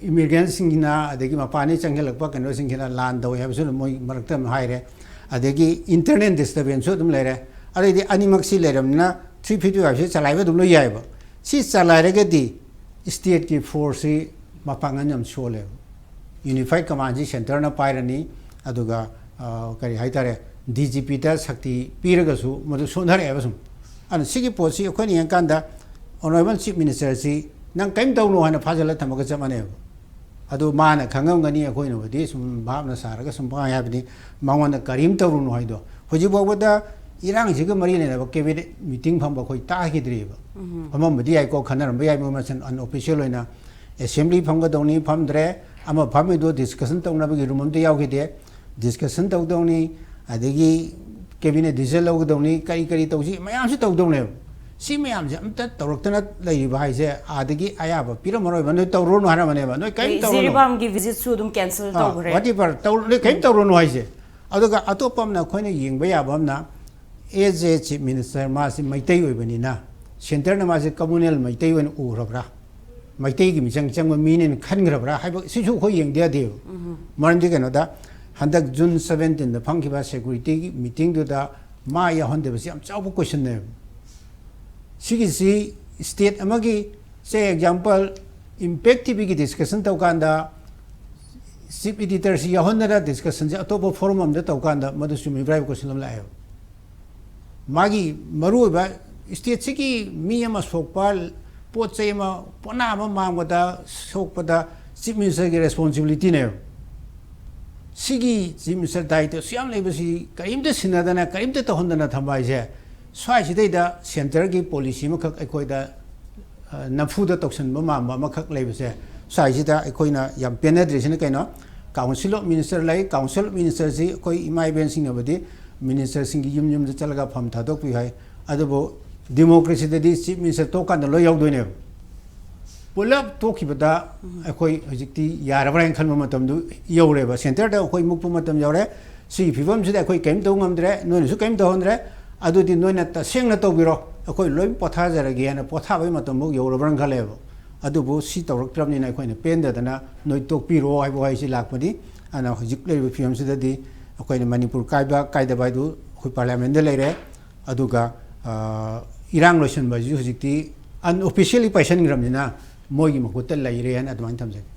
ꯏꯃꯤꯒ꯭ꯔꯦꯟꯁꯤꯡꯁꯤꯅ ꯑꯗꯒꯤ ꯃꯄꯥꯟꯗꯒꯤ ꯆꯪꯁꯤꯜꯂꯛꯄ ꯀꯩꯅꯣꯁꯤꯡꯁꯤꯅ ꯂꯥꯟ ꯇꯧꯋꯦ ꯍꯥꯏꯕꯁꯨ ꯑꯗꯨꯝ ꯃꯣꯏ ꯃꯔꯛꯇ ꯑꯗꯨꯝ ꯍꯥꯏꯔꯦ꯫ ꯑꯗꯒꯤ ꯏꯟꯇꯔꯅꯦꯜ ꯗꯤꯁꯇꯔꯕꯦꯟꯁꯁꯨ ꯑꯗꯨꯝ ꯂꯩꯔꯦ꯫ ꯑꯗꯩꯗꯤ ꯑꯅꯤꯃꯛꯁꯤ ꯂꯩꯔꯕꯅꯤꯅ ꯊ꯭ꯔꯤ ꯐꯤꯐꯇꯤ ꯐꯥꯏꯚꯁꯤ ꯆꯂꯥꯏꯕ ꯑꯗꯨꯝ ꯂꯣꯏ ꯌꯥꯏꯑꯕ꯫ ꯁꯤ ꯆꯂꯥꯏꯔꯒꯗꯤ ꯁ꯭ꯇꯦꯠꯀꯤ ꯐꯣꯔꯁꯁꯤ ꯃꯄꯥꯡꯒꯜ ꯌꯥꯝ ꯁꯣꯜꯂꯦꯕ꯫ ꯌꯨꯅꯤꯐꯥꯏꯠ ꯀꯃꯥꯟꯁꯤ ꯁꯦꯟꯇꯔꯅ ꯄꯥꯏꯔꯅꯤ, ꯑꯗꯨꯒ ꯀꯔꯤ ꯍꯥꯏꯇꯥꯔꯦ, ꯗꯤ ꯖꯤ ꯄꯤꯗ ꯁꯛꯇꯤ ꯄꯤꯔꯒꯁꯨ ꯃꯗꯨ ꯁꯣꯟꯊꯔꯛꯑꯦꯕ ꯁꯨꯝ꯫ ꯑꯗꯨꯅ ꯁꯤꯒꯤ ꯄꯣꯠꯁꯤ ꯑꯩꯈꯣꯏꯅ ꯌꯦꯡꯀꯥꯟꯗ ꯑꯣꯅꯔꯦꯕꯜ ꯆꯤꯐ ꯃꯤꯅꯤꯁꯇꯔꯁꯤ ꯅꯪ ꯀꯔꯤꯝ ꯇꯧꯅꯨ ꯍꯥꯏꯅ ꯐꯥꯖꯤꯜꯂ ꯊꯝꯃꯒ ꯆꯞ ꯃꯥꯟꯅꯩꯕ꯫ ꯑꯗꯨ ꯃꯥꯅ ꯈꯪꯉꯝꯒꯅꯤ, ꯑꯩꯈꯣꯏꯅꯕꯨꯗꯤ ꯁꯨꯝ ꯚꯥꯞꯅ ꯁꯥꯔꯒ ꯁꯨꯝ ꯄꯪꯍꯥꯏ ꯍꯥꯏꯕꯅꯤ꯫ ꯃꯉꯣꯟꯗ ꯀꯔꯤꯝ ꯇꯧꯔꯨꯅꯨ ꯍꯥꯏꯗꯣ꯫ ꯍꯧꯖꯤꯛ ꯐꯥꯎꯕꯗ ꯏꯔꯥꯡꯁꯤꯒ ꯃꯔꯤ ꯂꯩꯅꯕ ꯀꯦꯕꯤꯅꯦꯠ ꯃꯤꯇꯤꯡ ꯐꯝꯕ ꯑꯩꯈꯣꯏ ꯇꯥꯈꯤꯗ꯭ꯔꯤꯕ꯫ ꯐꯝꯃꯝꯕꯗꯤ ꯌꯥꯏꯀꯣ, ꯈꯟꯅꯔꯝꯕ ꯌꯥꯏ, ꯃꯣꯏ ꯃꯁꯦꯟ ꯑꯟꯑꯣꯐꯤꯁꯤꯌꯦꯜ ꯑꯣꯏꯅ꯫ ꯑꯦꯁꯦꯝꯕ꯭ꯂꯤ ꯐꯝꯒꯗꯧꯅꯤ, ꯐꯝꯗ꯭ꯔꯦ, ꯑꯃ ꯐꯝꯃꯤꯗꯣ ꯗꯤꯁꯀꯁꯟ ꯇꯧꯅꯕꯒꯤ ꯔꯨꯝ ꯑꯝꯇ ꯌꯥꯎꯈꯤꯗꯦ꯫ ꯗꯤꯁꯀꯁꯟ ꯇꯧꯗꯧꯅꯤ, ꯑꯗꯒꯤ ꯀꯦꯕꯤꯅꯦꯠ ꯗꯤꯁꯤꯖꯟ ꯂꯧꯒꯗꯧꯅꯤ, ꯀꯔꯤ ꯀꯔꯤ ꯇꯧꯁꯤ ꯃꯌꯥꯝꯁꯤ ꯇꯧꯗꯧꯅꯦꯕ꯫ ꯁꯤ ꯃꯌꯥꯝꯁꯦ ꯑꯝꯇ ꯇꯧꯔꯛꯇꯅ ꯂꯩꯔꯤꯕ ꯍꯥꯏꯁꯦ, ꯑꯥꯗꯒꯤ ꯑꯌꯥꯕ ꯄꯤꯔꯝꯃꯔꯣꯏꯕ, ꯅꯣꯏ ꯇꯧꯔꯨꯔꯅꯨ ꯍꯥꯏꯔꯝꯃꯅꯦꯕ, ꯅꯣꯏ ꯀꯔꯤꯝ ꯇꯧꯔꯨꯅꯨ꯫ ꯖꯤꯔꯤꯕꯥꯝꯒꯤ ꯚꯤꯖꯤꯠꯁꯨ ꯑꯗꯨꯝ ꯀꯦꯟꯁꯦꯜ ꯇꯧꯈ꯭ꯔꯦ꯫ ꯋꯥꯠ ꯑꯦꯚꯔ ꯇꯧꯔꯨ, ꯅꯣꯏ ꯀꯔꯤꯝ ꯇꯧꯔꯨꯅꯨ ꯍꯥꯏꯁꯦ꯫ ꯑꯗꯨꯒ ꯑꯇꯣꯞꯄ ꯑꯃꯅ ꯑꯩꯈꯣꯏꯅ ꯌꯦꯡꯕ ꯌꯥꯕ ꯑꯃꯅ, ꯑꯦꯖ ꯑꯦ ꯆꯤꯐ ꯃꯤꯅꯤꯁꯇꯔ ꯃꯥꯁꯤ ꯃꯩꯇꯩ ꯑꯣꯏꯕꯅꯤꯅ ꯁꯦꯟꯇꯔꯅ ꯃꯥꯁꯤ ꯀꯝꯃꯨꯅꯦꯜ ꯃꯩꯇꯩ ꯑꯣꯏꯅ ꯎꯈ꯭ꯔꯕ꯭ꯔꯥ, ꯃꯩꯇꯩꯒꯤ ꯃꯤꯆꯪ ꯆꯪꯕ ꯃꯤꯅꯦꯅ ꯈꯟꯈ꯭ꯔꯕ꯭ꯔꯥ ꯍꯥꯏꯕ ꯁꯤꯁꯨ ꯑꯩꯈꯣꯏ ꯌꯦꯡꯗ ꯌꯥꯗꯦꯕ꯫ ꯃꯔꯝꯗꯤ ꯀꯩꯅꯣꯗ, ꯍꯟꯗꯛ ꯖꯨꯟ ꯁꯕꯦꯟꯇꯤꯟꯗ ꯐꯝꯈꯤꯕ ꯁꯦꯀ꯭ꯌꯨꯔꯤꯇꯤꯒꯤ ꯃꯤꯇꯤꯡꯗꯨꯗ ꯃꯥ ꯌꯥꯎꯍꯟꯗꯕꯁꯤ ꯌꯥꯝ ꯆꯥꯎꯕ ꯀꯣꯏꯁꯟꯅꯦꯕ꯫ ꯁꯤꯒꯤꯁꯤ ꯁ꯭ꯇꯦꯠ ꯑꯃꯒꯤ, ꯁꯦ ꯑꯦꯛꯖꯥꯝꯄꯜ, ꯏꯝꯄꯦꯛ ꯇꯤꯚꯤꯒꯤ ꯗꯤꯁꯀꯁꯟ ꯇꯧꯀꯥꯟꯗ ꯆꯤꯐ ꯏꯗꯤꯇꯔꯁꯤ ꯌꯥꯎꯍꯟꯗꯅ ꯗꯤꯁꯀꯁꯟꯁꯦ ꯑꯇꯣꯞꯄ ꯐꯣꯔꯝ ꯑꯃꯗ ꯇꯧꯀꯥꯟꯗ ꯃꯗꯨ ꯆꯨꯝꯃꯤꯕ꯭ꯔꯥ ꯍꯥꯏꯕ ꯀꯣꯏꯁꯟ ꯑꯃ ꯂꯥꯛꯑꯦꯕ꯫ ꯃꯥꯒꯤ ꯃꯔꯨꯑꯣꯏꯕ ꯁ꯭ꯇꯦꯠꯁꯤꯒꯤ ꯃꯤ ꯑꯃ ꯁꯣꯛꯄ, ꯄꯣꯠ ꯆꯩ ꯑꯃ, ꯄꯣꯠꯅꯥ ꯑꯃ ꯃꯥꯡꯕꯗ, ꯁꯣꯛꯄꯗ ꯆꯤꯐ ꯃꯤꯅꯤꯁꯇꯔꯒꯤ ꯔꯦꯁꯄꯣꯟꯁꯤꯕꯤꯂꯤꯇꯤꯅꯦꯕ꯫ ꯁꯤꯒꯤ ꯆꯤꯐ ꯃꯤꯅꯤꯁꯇꯔ ꯗꯥꯏꯇ ꯑꯁꯨꯛ ꯌꯥꯝ ꯂꯩꯕꯁꯤ ꯀꯔꯤꯝꯇ ꯁꯤꯟꯅꯗꯅ, ꯀꯔꯤꯝꯇ ꯇꯧꯍꯟꯗꯅ ꯊꯝꯕ ꯍꯥꯏꯁꯦ, ꯁ꯭ꯋꯥꯏꯁꯤꯗꯩꯗ ꯁꯦꯟꯇꯔꯒꯤ ꯄꯣꯂꯤꯁꯤ ꯑꯃꯈꯛ ꯑꯩꯈꯣꯏꯗ ꯑ, ꯅꯝꯐꯨꯗ ꯇꯧꯁꯤꯟꯕ ꯃꯥꯟꯕ ꯑꯃꯈꯛ ꯂꯩꯕꯁꯦ, ꯁ꯭ꯋꯥꯏꯁꯤꯗ ꯑꯩꯈꯣꯏꯅ ꯌꯥꯝ ꯄꯦꯟꯅꯗ꯭ꯔꯤꯁꯤꯅ ꯀꯩꯅꯣ? ꯀꯥꯎꯟꯁꯤꯜ ꯑꯣꯐ ꯃꯤꯅꯤꯁꯇꯔ ꯂꯩ, ꯀꯥꯎꯟꯁꯤꯜ ꯑꯣꯐ ꯃꯤꯅꯤꯁꯇꯔꯁꯤ ꯑꯩꯈꯣꯏ ꯏꯃꯥ ꯏꯕꯦꯟꯁꯤꯡꯅꯕꯨꯗꯤ ꯃꯤꯅꯤꯁꯇꯔꯁꯤꯡꯒꯤ ꯌꯨꯝ ꯌꯨꯝꯗ ꯆꯠꯂꯒ ꯐꯝ ꯊꯥꯗꯣꯛꯄꯤꯌꯨ ꯍꯥꯏ꯫ ꯑꯗꯨꯕꯨ ꯗꯤꯃꯣꯀ꯭ꯔꯦꯁꯤꯗꯗꯤ ꯆꯤꯐ ꯃꯤꯅꯤꯁꯇꯔ ꯇꯣꯛꯀꯥꯟꯗ ꯂꯣꯏ ꯌꯥꯎꯗꯣꯏꯅꯦꯕ꯫ ꯄꯨꯂꯞ ꯇꯣꯛꯈꯤꯕꯗ ꯑꯩꯈꯣꯏ ꯍꯧꯖꯤꯛꯇꯤ ꯌꯥꯔꯕ꯭ꯔꯥ ꯍꯥꯏꯅ ꯈꯟꯕ ꯃꯇꯝꯗꯨ ꯌꯧꯔꯦꯕ꯫ ꯁꯦꯟꯇꯔꯗ ꯑꯩꯈꯣꯏ ꯃꯨꯛꯄ ꯃꯇꯝ ꯌꯧꯔꯦ꯫ ꯁꯤꯒꯤ ꯐꯤꯕꯝꯁꯤꯗ ꯑꯩꯈꯣꯏ ꯀꯔꯤꯝ ꯇꯧ ꯉꯝꯗ꯭ꯔꯦ, ꯅꯣꯏꯅꯁꯨ ꯀꯔꯤꯝ ꯇꯧꯍꯟꯗ꯭ꯔꯦ꯫ ꯑꯗꯨꯗꯤ ꯅꯣꯏꯅ ꯇꯁꯦꯡꯅ ꯇꯧꯕꯤꯔꯣ, ꯑꯩꯈꯣꯏ ꯂꯣꯏ ꯄꯣꯊꯥꯖꯔꯒꯦ ꯍꯥꯏꯅ ꯄꯣꯊꯥꯕꯒꯤ ꯃꯇꯝꯐꯥꯎ ꯌꯧꯔꯕ꯭ꯔꯅ ꯈꯜꯂꯦꯕ꯫ ꯑꯗꯨꯕꯨ ꯁꯤ ꯇꯧꯔꯛꯇ꯭ꯔꯕꯅꯤꯅ ꯑꯩꯈꯣꯏꯅ ꯄꯦꯟꯗꯗꯅ ꯅꯣꯏ ꯇꯣꯛꯄꯤꯔꯣ ꯍꯥꯏꯕ ꯋꯥꯍꯩꯁꯤ ꯂꯥꯛꯄꯅꯤ꯫ ꯑꯗꯨꯅ ꯍꯧꯖꯤꯛ ꯂꯩꯔꯤꯕ ꯐꯤꯕꯝꯁꯤꯗꯗꯤ ꯑꯩꯈꯣꯏꯅ ꯃꯅꯤꯄꯨꯔ ꯀꯥꯏꯕ ꯀꯥꯏꯗꯕ ꯍꯥꯏꯗꯨ ꯑꯩꯈꯣꯏ ꯄꯥꯔꯂꯤꯌꯥꯃꯦꯟꯗ ꯂꯩꯔꯦ꯫ ꯑꯗꯨꯒ, ꯑ, ꯏꯔꯥꯡ ꯂꯣꯏꯁꯤꯟꯕ ꯍꯥꯏꯁꯤꯁꯨ ꯍꯧꯖꯤꯛꯇꯤ ꯑꯟꯑꯣꯐꯤꯁꯤꯌꯦꯜꯂꯤ ꯄꯥꯏꯁꯟꯈ꯭ꯔꯕꯅꯤꯅ ꯃꯣꯏꯒꯤ ꯃꯈꯨꯠꯇ ꯂꯩꯔꯦꯅ ꯑꯗꯨꯃꯥꯏꯅ ꯊꯝꯖꯒꯦ꯫